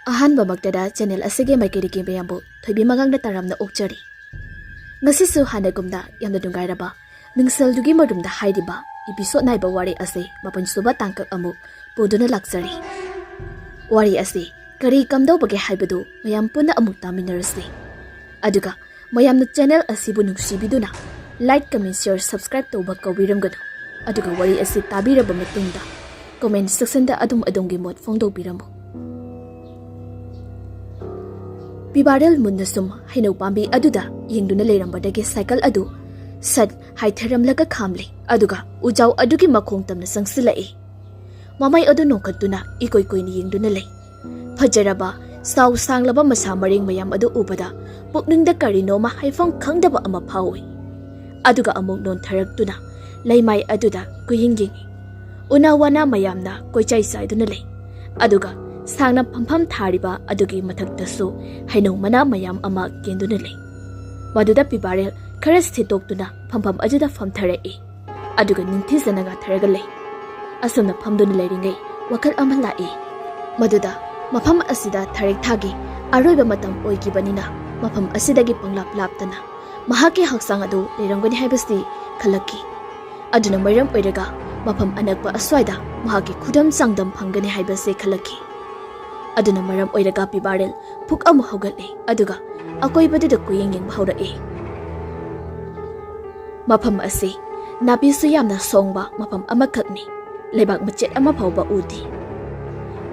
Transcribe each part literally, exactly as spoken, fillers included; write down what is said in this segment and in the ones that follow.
ꯑꯍꯥꯟꯕꯃꯛꯇꯗ channel ꯑꯁꯤꯒꯤ ꯃꯥꯏꯀꯩꯗꯒꯤ ꯃꯌꯥꯝꯕꯨ ꯊꯣꯏꯕꯤ ꯃꯉꯥꯡꯅ ꯇꯔꯥꯝꯅ ꯑꯣꯛꯆꯔꯤ꯫ ꯉꯁꯤꯁꯨ ꯍꯥꯟꯅꯒꯨꯝꯅ ꯌꯥꯝꯅ ꯅꯨꯡꯉꯥꯏꯔꯕ ꯃꯤꯡꯁꯦꯜꯗꯨꯒꯤ ꯃꯔꯨꯝꯗ ꯍꯥꯏꯔꯤꯕ ꯏꯄꯤꯁꯣꯠ ꯅꯥꯏꯕ ꯋꯥꯔꯤ ꯑꯁꯤ ꯃꯥꯄꯟ ꯁꯨꯕ ꯇꯥꯡꯀꯛ ꯑꯃꯨꯛ ꯄꯨꯗꯨꯅ ꯂꯥꯛꯆꯔꯤ꯫ ꯋꯥꯔꯤ ꯑꯁꯤ ꯀꯔꯤ ꯀꯝꯗꯧꯕꯒꯦ ꯍꯥꯏꯕꯗꯨ ꯃꯌꯥꯝ ꯄꯨꯟꯅ ꯑꯃꯨꯛ ꯇꯥꯃꯤꯟꯅꯔꯁꯤ꯫ ꯑꯗꯨꯒ ꯃꯌꯥꯝꯅ ꯆꯦꯅꯦꯜ ꯑꯁꯤꯕꯨ ꯅꯨꯡꯁꯤꯕꯤꯗꯨꯅ like, comment, share, subscribe ꯇꯧꯕ ꯀꯥꯎꯕꯤꯔꯝꯒꯅꯨ꯫ ꯑꯗꯨꯒ ꯋꯥꯔꯤ ꯑꯁꯤ ꯇꯥꯕꯤꯔꯕ ꯃꯇꯨꯡꯗ comment sectionꯗ ꯑꯗꯨꯝ ꯑꯗꯣꯝꯒꯤ ꯃꯣꯠ ꯐꯣꯡꯗꯣꯛꯄꯤꯔꯝꯃꯨ꯫ ꯄꯤꯕꯥꯔꯦꯜ ꯃꯨꯟꯅ ꯁꯨꯝ ꯍꯩꯅꯧ ꯄꯥꯝꯕꯤ ꯑꯗꯨꯗ ꯌꯦꯡꯗꯨꯅ ꯂꯩꯔꯝꯕꯗꯒꯤ ꯁꯥꯏꯀꯜ ꯑꯗꯨ ꯁꯠ ꯍꯥꯏꯊꯔꯝꯂꯒ ꯈꯥꯝꯂꯦ꯫ ꯑꯗꯨꯒ ꯎꯖꯥꯎ ꯑꯗꯨꯒꯤ ꯃꯈꯣꯡ ꯇꯝꯅ ꯆꯪꯁꯤꯜꯂꯛꯏ꯫ ꯃꯃꯥꯏ ꯑꯗꯨ ꯅꯣꯛꯈꯠꯇꯨꯅ ꯏꯀꯣꯏ ꯀꯣꯏꯅ ꯌꯦꯡꯗꯨꯅ ꯂꯩ꯫ ꯐꯖꯔꯕ, ꯁꯥꯎ ꯁꯥꯡꯂꯕ ꯃꯁꯥ ꯃꯔꯦꯡ ꯃꯌꯥꯝ ꯑꯗꯨ ꯎꯕꯗ ꯄꯨꯛꯅꯤꯡꯗ ꯀꯔꯤꯅꯣꯃ ꯍꯥꯏꯐꯝ ꯈꯪꯗꯕ ꯑꯃ ꯐꯥꯎꯏ꯫ ꯑꯗꯨꯒ ꯑꯃꯨꯛ ꯅꯣꯟꯊꯔꯛꯇꯨꯅ ꯂꯩꯃꯥꯏ ꯑꯗꯨꯗ ꯀꯨꯌꯦꯡ ꯌꯦꯡꯏ꯫ ꯎꯅꯥ ꯋꯥꯅꯥ ꯃꯌꯥꯝꯅ ꯀꯣꯏꯆꯥꯏ ꯆꯥꯏꯗꯨꯅ ꯂꯩ꯫ ꯑꯗꯨꯒ ꯁꯥꯡꯅ ꯐꯝꯐꯝ ꯊꯥꯔꯤꯕ ꯑꯗꯨꯒꯤ ꯃꯊꯛꯇꯁꯨ ꯍꯩꯅꯧ ꯃꯅꯥ ꯃꯌꯥꯝ ꯑꯃ ꯀꯦꯟꯗꯨꯅ ꯂꯩ꯫ ꯃꯗꯨꯗ ꯄꯤꯕꯥꯔꯦꯜ ꯈꯔ ꯁꯤꯠꯇꯣꯛꯇꯨꯅ ꯐꯝꯐꯝ ꯑꯗꯨꯗ ꯐꯝꯊꯔꯛꯏ꯫ ꯑꯗꯨꯒ ꯅꯤꯡꯊꯤꯖꯅ ꯉꯥꯊꯔꯒ ꯂꯩ꯫ ꯑꯁꯨꯝꯅ ꯐꯝꯗꯨꯅ ꯂꯩꯔꯤꯉꯩ ꯋꯥꯈꯜ ꯑꯃ ꯂꯥꯛꯏ꯫ ꯃꯗꯨꯗ ꯃꯐꯝ ꯑꯁꯤꯗ ꯊꯥꯔꯤꯛ ꯊꯥꯒꯤ ꯑꯔꯣꯏꯕ ꯃꯇꯝ ꯑꯣꯏꯈꯤꯕꯅꯤꯅ ꯃꯐꯝ ꯑꯁꯤꯗꯒꯤ ꯄꯪꯂꯥꯞ ꯂꯥꯞꯇꯅ ꯃꯍꯥꯛꯀꯤ ꯍꯛꯆꯥꯡ ꯑꯗꯨ ꯂꯩꯔꯝꯒꯅꯤ ꯍꯥꯏꯕꯁꯤ ꯈꯜꯂꯛꯈꯤ꯫ ꯑꯗꯨꯅ ꯃꯔꯝ ꯑꯣꯏꯔꯒ ꯃꯐꯝ ꯑꯅꯛꯄ ꯑꯁ꯭ꯋꯥꯏꯗ ꯃꯍꯥꯛꯀꯤ ꯈꯨꯗꯝ ꯆꯥꯡꯗꯝ ꯐꯪꯒꯅꯤ ꯍꯥꯏꯕꯁꯤ ꯈꯜꯂꯛꯈꯤ꯫ ꯑꯗꯨꯅ ꯃꯔꯝ ꯑꯣꯏꯔꯒ ꯄꯤꯕꯥꯔꯦꯜ ꯐꯨꯛ ꯑꯃꯨꯛ ꯍꯧꯒꯠꯂꯦ, ꯑꯗꯨꯒ ꯑꯀꯣꯏꯕꯗꯨꯗ ꯀꯨꯌꯦꯡ ꯌꯦꯡꯕ ꯍꯧꯔꯛꯑꯦ꯫ ꯃꯐꯝ ꯑꯁꯤ ꯅꯥꯄꯤꯁꯨ ꯌꯥꯝꯅ ꯁꯣꯡꯕ ꯃꯐꯝ ꯑꯃꯈꯛꯅꯤ꯫ ꯂꯩꯕꯥꯛ ꯃꯆꯦꯠ ꯑꯃ ꯐꯥꯎꯕ ꯎꯗꯦ꯫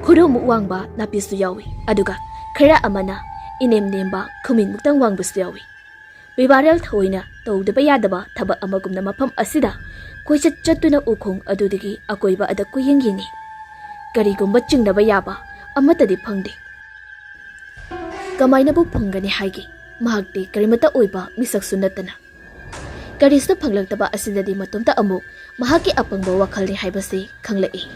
ꯈꯨꯔꯨꯃꯨꯛ ꯋꯥꯡꯕ ꯅꯥꯄꯤꯁꯨ ꯌꯥꯎꯏ, ꯑꯗꯨꯒ ꯈꯔ ꯑꯃꯅ ꯏꯅꯦꯝ ꯅꯦꯝꯕ ꯈꯨꯃꯤꯟꯃꯨꯛꯇꯪ ꯋꯥꯡꯕꯁꯨ ꯌꯥꯎꯏ꯫ ꯄꯤꯕꯥꯔꯦꯜ ꯊꯑꯣꯏꯅ ꯇꯧꯗꯕ ꯌꯥꯗꯕ ꯊꯕꯛ ꯑꯃꯒꯨꯝꯅ ꯃꯐꯝ ꯑꯁꯤꯗ ꯀꯣꯏꯆꯠ ꯆꯠꯇꯨꯅ ꯎꯈꯣꯡ ꯑꯗꯨꯗꯒꯤ ꯑꯀꯣꯏꯕ ꯑꯗ ꯀꯨꯌꯦꯡ ꯌꯦꯡꯉꯤ꯫ ꯀꯔꯤꯒꯨꯝꯕ ꯆꯤꯡꯅꯕ ꯌꯥꯕ ꯑꯃꯠꯇꯗꯤ ꯐꯪꯗꯦ꯫ ꯀꯃꯥꯏꯅꯕꯨ ꯐꯪꯒꯅꯤ ꯍꯥꯏꯒꯦ? ꯃꯍꯥꯛꯇꯤ ꯀꯔꯤꯃꯠꯇ ꯑꯣꯏꯕ ꯃꯤꯁꯛꯁꯨ ꯅꯠꯇꯅ꯫ ꯀꯔꯤꯁꯨ ꯐꯪꯂꯛꯇꯕ ꯑꯁꯤꯗꯗꯤ ꯃꯇꯣꯝꯇ ꯑꯃꯨꯛ ꯃꯍꯥꯛꯀꯤ ꯑꯄꯪꯕ ꯋꯥꯈꯜꯅꯤ ꯍꯥꯏꯕꯁꯤ ꯈꯪꯂꯛꯏ꯫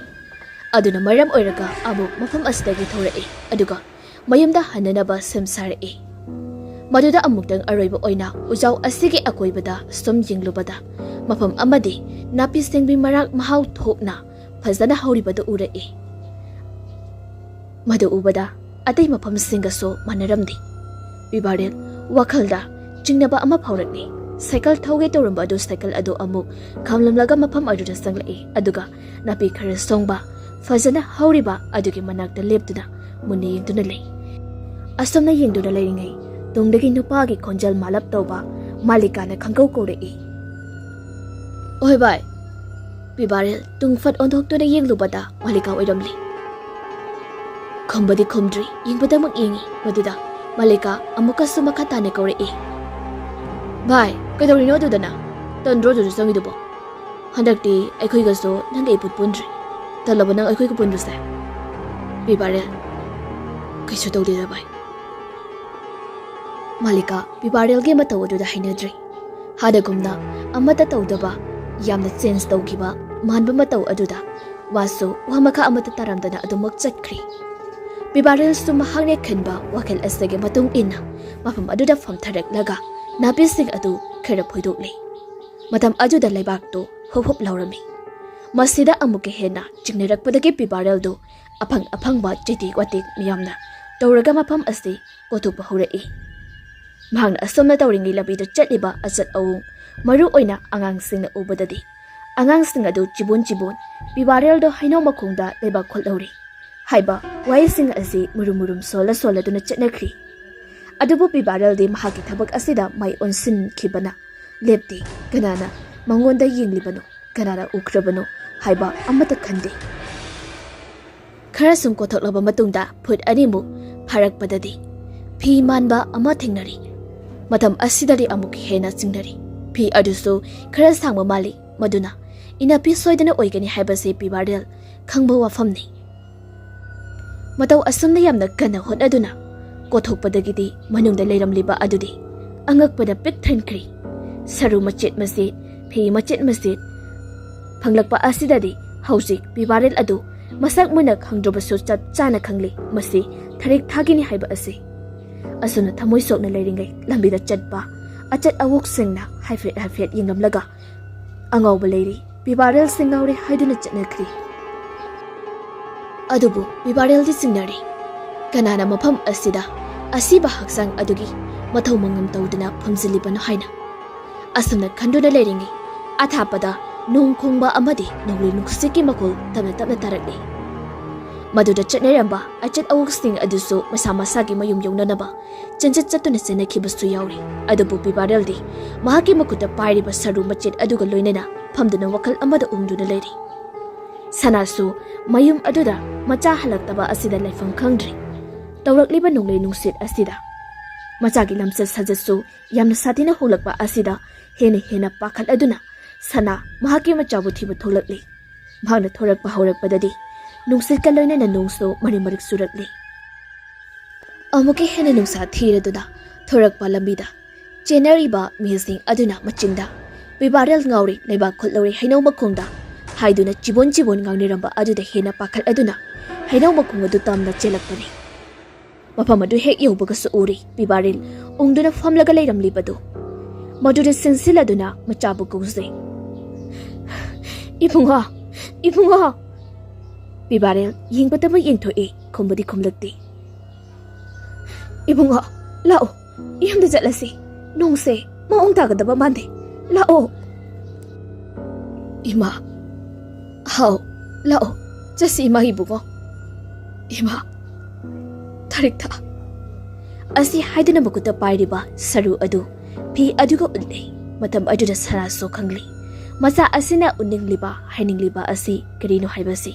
ꯑꯗꯨꯅ ꯃꯔꯝ ꯑꯣꯏꯔꯒ ꯑꯃꯨꯛ ꯃꯐꯝ ꯑꯁꯤꯗꯒꯤ ꯊꯣꯔꯛꯏ, ꯑꯗꯨꯒ ꯃꯌꯨꯝꯗ ꯍꯟꯅꯅꯕ ꯁꯦꯝ ꯁꯥꯔꯛꯏ꯫ ꯃꯗꯨꯗ ꯑꯃꯨꯛꯇꯪ ꯑꯔꯣꯏꯕ ꯑꯣꯏꯅ ꯎꯖꯥꯎ ꯑꯁꯤꯒꯤ ꯑꯀꯣꯏꯕꯗ ꯁꯨꯝ ꯌꯦꯡꯂꯨꯕꯗ ꯃꯐꯝ ꯑꯃꯗꯤ ꯅꯥꯄꯤ ꯁꯤꯡꯕꯤ ꯃꯔꯥꯛ ꯃꯍꯥꯎ ꯊꯣꯛꯅ ꯐꯖꯅ ꯍꯧꯔꯤꯕꯗꯨ ꯎꯔꯛꯏ꯫ ꯃꯗꯨ ꯎꯕꯗ ꯑꯇꯩ ꯃꯐꯝꯁꯤꯡꯒꯁꯨ ꯃꯥꯟꯅꯔꯝꯗꯦ꯫ ꯄꯤꯕꯥꯔꯦꯜ ꯋꯥꯈꯜꯗ ꯆꯤꯡꯅꯕ ꯑꯃ ꯐꯥꯎꯔꯛꯂꯤ꯫ ꯁꯥꯏꯀꯜ ꯊꯧꯒꯦ ꯇꯧꯔꯝꯕ ꯑꯗꯨ ꯁꯥꯏꯀꯜ ꯑꯗꯨ ꯑꯃꯨꯛ ꯈꯥꯝꯂꯝꯂꯒ ꯃꯐꯝ ꯑꯗꯨꯗ ꯆꯪꯂꯛꯏ, ꯑꯗꯨꯒ ꯅꯥꯄꯤ ꯈꯔ ꯁꯣꯡꯕ, ꯐꯖꯅ ꯍꯧꯔꯤꯕ ꯑꯗꯨꯒꯤ ꯃꯅꯥꯛꯇ ꯂꯦꯞꯇꯨꯅ ꯃꯨꯟꯅ ꯌꯦꯡꯗꯨꯅ ꯂꯩ꯫ ꯑꯁꯨꯝꯅ ꯌꯦꯡꯗꯨꯅ ꯂꯩꯔꯤꯉꯩ, ꯇꯨꯡꯗꯒꯤ ꯅꯨꯄꯥꯒꯤ ꯈꯣꯟꯖꯦꯜ ꯃꯥꯂꯞ ꯇꯧꯕ ꯃꯥꯂꯤꯀꯥꯅ ꯈꯪꯀꯧ ꯀꯧꯔꯛꯏ, "ꯑꯣꯏ ꯚꯥꯏ!" ꯄꯤꯕꯥꯔꯦꯜ ꯇꯨꯡ ꯐꯠ ꯑꯣꯟꯊꯣꯛꯇꯨꯅ ꯌꯦꯡꯂꯨꯕꯗ ꯃꯥꯂꯤꯀꯥ ꯑꯣꯏꯔꯝꯂꯤ꯫ ꯈꯨꯝꯕꯗꯤ ꯈꯨꯝꯗ꯭ꯔꯤ, ꯌꯦꯡꯕꯗꯃꯛ ꯌꯦꯡꯉꯤ꯫ ꯃꯗꯨꯗ ꯃꯥꯂꯤꯀꯥ ꯑꯃꯨꯛꯀꯁꯨ ꯃꯈꯥ ꯇꯥꯅ ꯀꯧꯔꯛꯏ, "ꯚꯥꯏ, ꯀꯩꯗꯧꯔꯤꯅꯣ ꯑꯗꯨꯗꯅ? ꯇꯟꯗ꯭ꯔꯣ ꯑꯗꯨꯗ ꯆꯪꯉꯤꯗꯨꯕꯣ? ꯍꯟꯗꯛꯇꯤ ꯑꯩꯈꯣꯏꯒꯁꯨ ꯅꯪꯒ ꯏꯄꯨꯟ ꯄꯨꯟꯗ꯭ꯔꯤ꯫ ꯇꯜꯂꯕ ꯅꯪ ꯑꯩꯈꯣꯏꯒ ꯄꯨꯟꯕꯁꯦ?" ꯄꯤꯕꯥꯔꯦꯜ, "ꯀꯩꯁꯨ ꯇꯧꯗꯦꯗ ꯚꯥꯏ꯫" ꯃꯥꯂꯤꯀꯥ ꯄꯤꯕꯥꯔꯦꯜꯒꯤ ꯃꯇꯧ ꯑꯗꯨꯗ ꯍꯩꯅꯗ꯭ꯔꯤ꯫ ꯍꯥꯟꯅꯒꯨꯝꯅ ꯑꯃꯠꯇ ꯇꯧꯗꯕ, ꯌꯥꯝꯅ ꯆꯦꯟꯖ ꯇꯧꯈꯤꯕ ꯃꯥꯟꯕ ꯃꯇꯧ ꯑꯗꯨꯗ ꯋꯥꯁꯨ ꯋꯥ ꯃꯈꯥ ꯑꯃꯠꯇ ꯇꯥꯔꯝꯗꯅ ꯑꯗꯨꯃꯛ ꯆꯠꯈ꯭ꯔꯤ꯫ ꯄꯤꯕꯥꯔꯦꯜꯁꯨ ꯃꯍꯥꯛꯅ ꯈꯟꯕ ꯋꯥꯈꯜ ꯑꯁꯤꯒꯤ ꯃꯇꯨꯡ ꯏꯟꯅ ꯃꯐꯝ ꯑꯗꯨꯗ ꯐꯝꯊꯔꯛꯂꯒ ꯅꯥꯄꯤꯁꯤꯡ ꯑꯗꯨ ꯈꯔ ꯐꯣꯏꯗꯣꯛꯂꯤ꯫ ꯃꯇꯝ ꯑꯗꯨꯗ ꯂꯩꯕꯥꯛꯇꯨ ꯍꯨꯞ ꯍꯨꯞ ꯂꯥꯎꯔꯝꯃꯤ꯫ ꯃꯁꯤꯗ ꯑꯃꯨꯛꯀ ꯍꯦꯟꯅ ꯆꯤꯡꯅꯔꯛꯄꯗꯒꯤ ꯄꯤꯕꯥꯔꯦꯜꯗꯨ ꯑꯐꯪ ꯑꯐꯪꯕ ꯆꯤꯇꯤ ꯋꯥꯇꯦꯛ ꯃꯤꯌꯥꯝꯅ ꯇꯧꯔꯒ ꯃꯐꯝ ꯑꯁꯤ ꯀꯣꯊꯣꯛꯄ ꯍꯧꯔꯛꯏ꯫ ꯃꯍꯥꯛꯅ ꯑꯁꯨꯝꯅ ꯇꯧꯔꯤꯉꯩ ꯂꯝꯕꯤꯗ ꯆꯠꯂꯤꯕ ꯑꯆꯠ ꯑꯋꯣꯡ, ꯃꯔꯨ ꯑꯣꯏꯅ ꯑꯉꯥꯡꯁꯤꯡꯅ ꯎꯕꯗꯗꯤ, ꯑꯉꯥꯡꯁꯤꯡ ꯑꯗꯨ ꯆꯤꯕꯣꯟ ꯆꯤꯕꯣꯟ "ꯄꯤꯕꯥꯔꯦꯜꯗꯣ ꯍꯩꯅꯧ ꯃꯈꯣꯡꯗ ꯂꯩꯕꯥꯛ ꯈꯣꯠꯍꯧꯔꯦ" ꯍꯥꯏꯕ ꯋꯥꯍꯩꯁꯤꯡ ꯑꯁꯤ ꯃꯨꯔꯨꯝ ꯃꯨꯔꯨꯝ ꯁꯣꯜꯂ ꯁꯣꯜꯂꯗꯨꯅ ꯆꯠꯅꯈ꯭ꯔꯤ꯫ ꯑꯗꯨꯕꯨ ꯄꯤꯕꯥꯔꯦꯜꯗꯤ ꯃꯍꯥꯛꯀꯤ ꯊꯕꯛ ꯑꯁꯤꯗ ꯃꯥꯏ ꯑꯣꯟꯁꯤꯟꯈꯤꯕꯅ ꯂꯦꯞꯇꯦ꯫ ꯀꯅꯥꯅ ꯃꯉꯣꯟꯗ ꯌꯦꯡꯂꯤꯕꯅꯣ, ꯀꯅꯥꯅ ꯎꯈ꯭ꯔꯕꯅꯣ ꯍꯥꯏꯕ ꯑꯃꯠꯇ ꯈꯟꯗꯦ꯫ ꯈꯔ ꯁꯨꯝ ꯀꯣꯊꯣꯛꯂꯕ ꯃꯇꯨꯡꯗ ꯐꯨꯠ ꯑꯅꯤꯃꯨꯛ ꯐꯥꯔꯛꯄꯗꯗꯤ ꯐꯤ ꯃꯥꯟꯕ ꯑꯃ ꯊꯦꯡꯅꯔꯤ꯫ ꯃꯇꯝ ꯑꯁꯤꯗꯗꯤ ꯑꯃꯨꯛ ꯍꯦꯟꯅ ꯆꯤꯡꯅꯔꯤ꯫ ꯐꯤ ꯑꯗꯨꯁꯨ ꯈꯔ ꯁꯥꯡꯕ ꯃꯥꯜꯂꯤ, ꯃꯗꯨꯅ ꯏꯅꯥꯄꯤ ꯁꯣꯏꯗꯅ ꯑꯣꯏꯒꯅꯤ ꯍꯥꯏꯕꯁꯤ ꯄꯤꯕꯥꯔꯦꯜ ꯈꯪꯕ ꯋꯥꯐꯝꯅꯤ꯫ ꯃꯇꯧ ꯑꯁꯨꯝꯅ ꯌꯥꯝꯅ ꯀꯟꯅ ꯍꯣꯠꯅꯗꯨꯅ ꯀꯣꯊꯣꯛꯄꯗꯒꯤꯗꯤ ꯃꯅꯨꯡꯗ ꯂꯩꯔꯝꯂꯤꯕ ꯑꯗꯨꯗꯤ ꯑꯉꯛꯄꯗ ꯄꯤꯛ ꯊꯟꯈ꯭ꯔꯤ꯫ ꯁꯔꯨ ꯃꯆꯦꯠ ꯃꯆꯦꯠ, ꯐꯤ ꯃꯆꯦꯠ ꯃꯆꯦꯠ ꯐꯪꯂꯛꯄ ꯑꯁꯤꯗꯗꯤ ꯍꯧꯖꯤꯛ ꯄꯤꯕꯥꯔꯦꯜ ꯑꯗꯨ ꯃꯁꯛ ꯃꯨꯟꯅ ꯈꯪꯗ꯭ꯔꯕꯁꯨ ꯆꯞ ꯆꯥꯅ ꯈꯪꯂꯤ, ꯃꯁꯤ ꯊꯔꯤꯛ ꯊꯥꯒꯤꯅꯤ ꯍꯥꯏꯕ ꯑꯁꯤ꯫ ꯑꯁꯨꯝꯅ ꯊꯃꯣꯏ ꯁꯣꯛꯅ ꯂꯩꯔꯤꯉꯩ ꯂꯝꯕꯤꯗ ꯆꯠꯄ ꯑꯆꯠ ꯑꯋꯣꯛꯁꯤꯡꯅ ꯍꯥꯏꯐꯦꯠ ꯍꯥꯏꯐꯦꯠ ꯌꯦꯡꯂꯝꯂꯒ "ꯑꯉꯥꯎꯕ ꯂꯩꯔꯤ, ꯄꯤꯕꯥꯔꯦꯜꯁꯦ ꯉꯥꯎꯔꯦ" ꯍꯥꯏꯗꯨꯅ ꯆꯠꯅꯈ꯭ꯔꯤ꯫ ꯑꯗꯨꯕꯨ ꯄꯤꯕꯥꯔꯦꯜꯗꯤ ꯆꯤꯡꯅꯔꯤ꯫ ꯀꯅꯥꯅ ꯃꯐꯝ ꯑꯁꯤꯗ ꯑꯁꯤꯕ ꯍꯛꯆꯥꯡ ꯑꯗꯨꯒꯤ ꯃꯊꯧ ꯃꯉꯝ ꯇꯧꯗꯨꯅ ꯐꯝꯖꯤꯜꯂꯤꯕꯅꯣ ꯍꯥꯏꯅ ꯑꯁꯨꯝꯅ ꯈꯟꯗꯨꯅ ꯂꯩꯔꯤꯉꯩ, ꯑꯊꯥꯞꯄꯗ ꯅꯣꯡ ꯈꯣꯡꯕ ꯑꯃꯗꯤ ꯅꯣꯡꯂꯩ ꯅꯨꯡꯁꯤꯠꯀꯤ ꯃꯈꯣꯜ ꯇꯞꯅ ꯇꯞꯅ ꯇꯥꯔꯛꯂꯤ꯫ ꯃꯗꯨꯗ ꯆꯠꯅꯔꯝꯕ ꯑꯆꯠ ꯑꯋꯣꯛꯁꯤꯡ ꯑꯗꯨꯁꯨ ꯃꯁꯥ ꯃꯁꯥꯒꯤ ꯃꯌꯨꯝ ꯌꯧꯅꯅꯕ ꯆꯦꯟꯆꯠ ꯆꯠꯇꯨꯅ ꯆꯦꯟꯅꯈꯤꯕꯁꯨ ꯌꯥꯎꯔꯤ꯫ ꯑꯗꯨꯕꯨ ꯕꯤꯕꯥꯔꯦꯜꯗꯤ ꯃꯍꯥꯛꯀꯤ ꯃꯈꯨꯠꯇ ꯄꯥꯏꯔꯤꯕ ꯁꯔꯨ ꯃꯆꯦꯠ ꯑꯗꯨꯒ ꯂꯣꯏꯅꯅ ꯐꯝꯗꯨꯅ ꯋꯥꯈꯜ ꯑꯃꯗ ꯎꯪꯗꯨꯅ ꯂꯩꯔꯤ꯫ ꯁꯅꯥꯁꯨ ꯃꯌꯨꯝ ꯑꯗꯨꯗ ꯃꯆꯥ ꯍꯜꯂꯛꯇꯕ ꯑꯁꯤꯗ ꯂꯩꯐꯝ ꯈꯪꯗ꯭ꯔꯤ꯫ ꯇꯧꯔꯛꯂꯤꯕ ꯅꯣꯡꯂꯩ ꯅꯨꯡꯁꯤꯠ ꯑꯁꯤꯗ ꯃꯆꯥꯒꯤ ꯂꯝꯆꯠ ꯁꯥꯖꯠꯁꯨ ꯌꯥꯝꯅ ꯁꯥꯊꯤꯅ ꯍꯣꯡꯂꯛꯄ ꯑꯁꯤꯗ ꯍꯦꯟꯅ ꯍꯦꯟꯅ ꯄꯥꯈꯠꯂꯗꯨꯅ ꯁꯅꯥ ꯃꯍꯥꯛꯀꯤ ꯃꯆꯥꯕꯨ ꯊꯤꯕ ꯊꯣꯛꯂꯛꯂꯤ꯫ ꯃꯍꯥꯛꯅ ꯊꯣꯔꯛꯄ ꯍꯧꯔꯛꯄꯗꯗꯤ ꯅꯨꯡꯁꯤꯠꯀ ꯂꯣꯏꯅꯅ ꯅꯣꯡꯁꯨ ꯃꯔꯤꯛ ꯃꯔꯤꯛ ꯆꯨꯔꯛꯂꯤ꯫ ꯑꯃꯨꯛꯀ ꯍꯦꯟꯅ ꯅꯨꯡꯁꯥ ꯊꯤꯔꯗꯨꯅ ꯊꯣꯔꯛꯄ ꯂꯝꯕꯤꯗ ꯆꯦꯟꯅꯔꯤꯕ ꯃꯤꯁꯤꯡ ꯑꯗꯨꯅ ꯃꯆꯤꯟꯗ "ꯕꯤꯕꯥꯔꯦꯜ ꯉꯥꯎꯔꯦ, ꯂꯩꯕꯥꯛ ꯈꯨꯠꯂꯧꯔꯦ ꯍꯩꯅꯧ ꯃꯈꯣꯡꯗ" ꯍꯥꯏꯗꯨꯅ ꯆꯤꯕꯣꯟ ꯆꯤꯕꯣꯟ ꯉꯥꯡꯅꯔꯝꯕ ꯑꯗꯨꯗ ꯍꯦꯟꯅ ꯄꯥꯈꯠꯂꯗꯨꯅ ꯍꯩꯅꯧ ꯃꯈꯣꯡ ꯑꯗꯨ ꯇꯝꯅ ꯆꯦꯜꯂꯛꯄꯅꯤ꯫ ꯃꯐꯝ ꯑꯗꯨ ꯍꯦꯛ ꯌꯧꯕꯒꯁꯨ ꯎꯔꯦ ꯕꯤꯕꯥꯔꯦꯜ ꯎꯪꯗꯨꯅ ꯐꯝꯂꯒ ꯂꯩꯔꯝꯂꯤꯕꯗꯨ꯫ ꯃꯗꯨꯗ ꯆꯪꯁꯤꯜꯂꯗꯨꯅ ꯃꯆꯥꯕꯨ ꯀꯧꯖꯩ꯫ "ꯏꯕꯨꯡꯉꯣ, ꯏꯕꯨꯡꯉꯣ!" ꯕꯤꯕꯥꯔꯦꯜ ꯌꯦꯡꯕꯇꯕꯨ ꯌꯦꯡꯊꯣꯛꯏ, ꯈꯨꯝꯕꯗꯤ ꯈꯨꯝꯂꯛꯇꯦ꯫ "ꯏꯕꯨꯡꯉꯣ, ꯂꯥꯛꯑꯣ, ꯌꯨꯝꯗ ꯆꯠꯂꯁꯤ꯫ ꯅꯣꯡꯁꯦ ꯃꯑꯣꯡ ꯇꯥꯒꯗꯕ ꯃꯥꯟꯗꯦ꯫ ꯂꯥꯛꯑꯣ꯫" "ꯏꯃꯥ, ꯍꯥꯎ, ꯂꯥꯛꯑꯣ, ꯆꯠꯁꯤ ꯏꯃꯥ ꯏꯕꯨꯡꯉꯣ꯫ ꯏꯃꯥ, ꯊꯥꯔꯤꯛꯊꯥ꯫" ꯑꯁꯤ ꯍꯥꯏꯗꯨꯅ ꯃꯈꯨꯠꯇ ꯄꯥꯏꯔꯤꯕ ꯁꯔꯨ ꯑꯗꯨ ꯐꯤ ꯑꯗꯨꯒ ꯎꯠꯂꯦ꯫ ꯃꯇꯝ ꯑꯗꯨꯗ ꯁꯅꯥꯁꯨ ꯈꯪꯂꯤ ꯃꯆꯥ ꯑꯁꯤꯅ ꯎꯠꯅꯤꯡꯂꯤꯕ, ꯍꯥꯏꯅꯤꯡꯂꯤꯕ ꯑꯁꯤ ꯀꯔꯤꯅꯣ ꯍꯥꯏꯕꯁꯤ꯫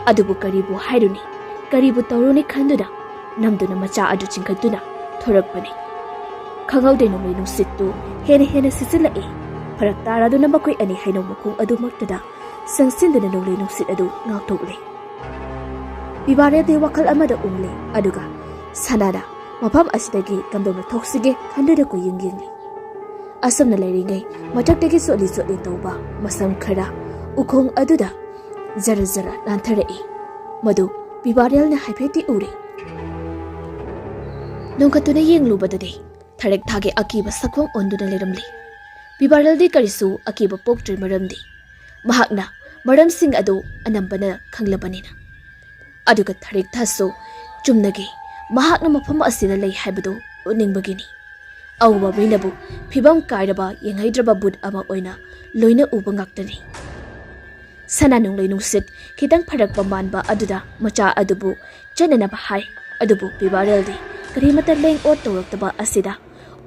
ꯑꯗꯨꯕꯨ ꯀꯔꯤꯕꯨ ꯍꯥꯏꯔꯨꯅꯤ, ꯀꯔꯤꯕꯨ ꯇꯧꯔꯨꯅꯤ ꯈꯟꯗꯨꯅ ꯅꯝꯗꯨꯅ ꯃꯆꯥ ꯑꯗꯨ ꯆꯤꯡꯈꯠꯇꯨꯅ ꯊꯣꯔꯛꯄꯅꯤ꯫ ꯈꯪꯍꯧꯗꯦ ꯅꯣꯡꯂꯩ ꯅꯨꯡꯁꯤꯠꯇꯨ ꯍꯦꯟꯅ ꯍꯦꯟꯅ ꯁꯤꯠꯆꯤꯜꯂꯛꯏ꯫ ꯐꯔꯛ ꯇꯥꯔꯗꯨꯅ ꯃꯈꯣꯏ ꯑꯅꯤ ꯍꯩꯅꯧ ꯃꯈꯣꯡ ꯑꯗꯨꯃꯛꯇꯗ ꯆꯪꯁꯤꯟꯗꯨꯅ ꯅꯣꯡꯂꯩ ꯅꯨꯡꯁꯤꯠ ꯑꯗꯨ ꯉꯥꯛꯊꯣꯛꯂꯦ꯫ ꯕꯤꯕꯥꯔꯦꯜꯗꯤ ꯋꯥꯈꯜ ꯑꯃꯗ ꯎꯡꯂꯦ, ꯑꯗꯨꯒ ꯁꯅꯥꯅ ꯃꯐꯝ ꯑꯁꯤꯗꯒꯤ ꯀꯝꯗꯧꯅ ꯊꯣꯛꯁꯤꯒꯦ ꯈꯟꯗꯨꯅ ꯀꯣꯏꯌꯦꯡ ꯌꯦꯡꯂꯤ꯫ ꯑꯁꯨꯝꯅ ꯂꯩꯔꯤꯉꯩ, ꯃꯊꯛꯇꯒꯤ ꯆꯣꯠꯂꯤ ꯆꯣꯠꯂꯤ ꯇꯧꯕ ꯃꯁꯝ ꯈꯔ ꯎꯈꯣꯡ ꯑꯗꯨꯗ ꯖꯔ ꯖꯔ ꯅꯥꯟꯊꯔꯛꯏ꯫ ꯃꯗꯨ ꯕꯤꯕꯥꯔꯦꯜꯅ ꯍꯥꯏꯐꯦꯠꯇꯤ ꯎꯔꯦ꯫ ꯅꯣꯡꯈꯠꯇꯨꯅ ꯌꯦꯡꯂꯨꯕꯗꯗꯤ ꯊꯥꯔꯤꯛꯊꯥꯒꯤ ꯑꯀꯤꯕ ꯁꯛꯐꯝ ꯑꯣꯟꯗꯨꯅ ꯂꯩꯔꯝꯂꯤ꯫ ꯕꯤꯕꯥꯔꯦꯜꯗꯤ ꯀꯔꯤꯁꯨ ꯑꯀꯤꯕ ꯄꯣꯛꯇ꯭ꯔꯤ, ꯃꯔꯝꯗꯤ ꯃꯍꯥꯛꯅ ꯃꯔꯝꯁꯤꯡ ꯑꯗꯨ ꯑꯅꯝꯕꯅ ꯈꯪꯂꯕꯅꯤꯅ꯫ ꯑꯗꯨꯒ ꯊꯥꯔꯤꯛꯊꯥꯁꯨ ꯆꯨꯝꯅꯒꯤ ꯃꯍꯥꯛꯅ ꯃꯐꯝ ꯑꯁꯤꯗ ꯂꯩ ꯍꯥꯏꯕꯗꯨ ꯎꯠꯅꯤꯡꯕꯒꯤꯅꯤ꯫ ꯑꯎꯕ ꯃꯤꯅꯕꯨ ꯐꯤꯕꯝ ꯀꯥꯏꯔꯕ, ꯌꯦꯡꯍꯩꯗ꯭ꯔꯕ ꯚꯨꯠ ꯑꯃ ꯑꯣꯏꯅ ꯂꯣꯏꯅ ꯎꯕ ꯉꯥꯛꯇꯅꯤ꯫ ꯁꯅꯥ ꯅꯨꯡꯂꯩ ꯅꯨꯡꯁꯤꯠ ꯈꯤꯇꯪ ꯐꯔꯛꯄ ꯃꯥꯟꯕ ꯑꯗꯨꯗ ꯃꯆꯥ ꯑꯗꯨꯕꯨ ꯆꯠꯅꯅꯕ ꯍꯥꯏ꯫ ꯑꯗꯨꯕꯨ ꯄꯤꯕꯥꯔꯦꯜꯗꯤ ꯀꯔꯤꯃꯠꯇ ꯂꯦꯡ ꯑꯣꯠ ꯇꯧꯔꯛꯇꯕ ꯑꯁꯤꯗ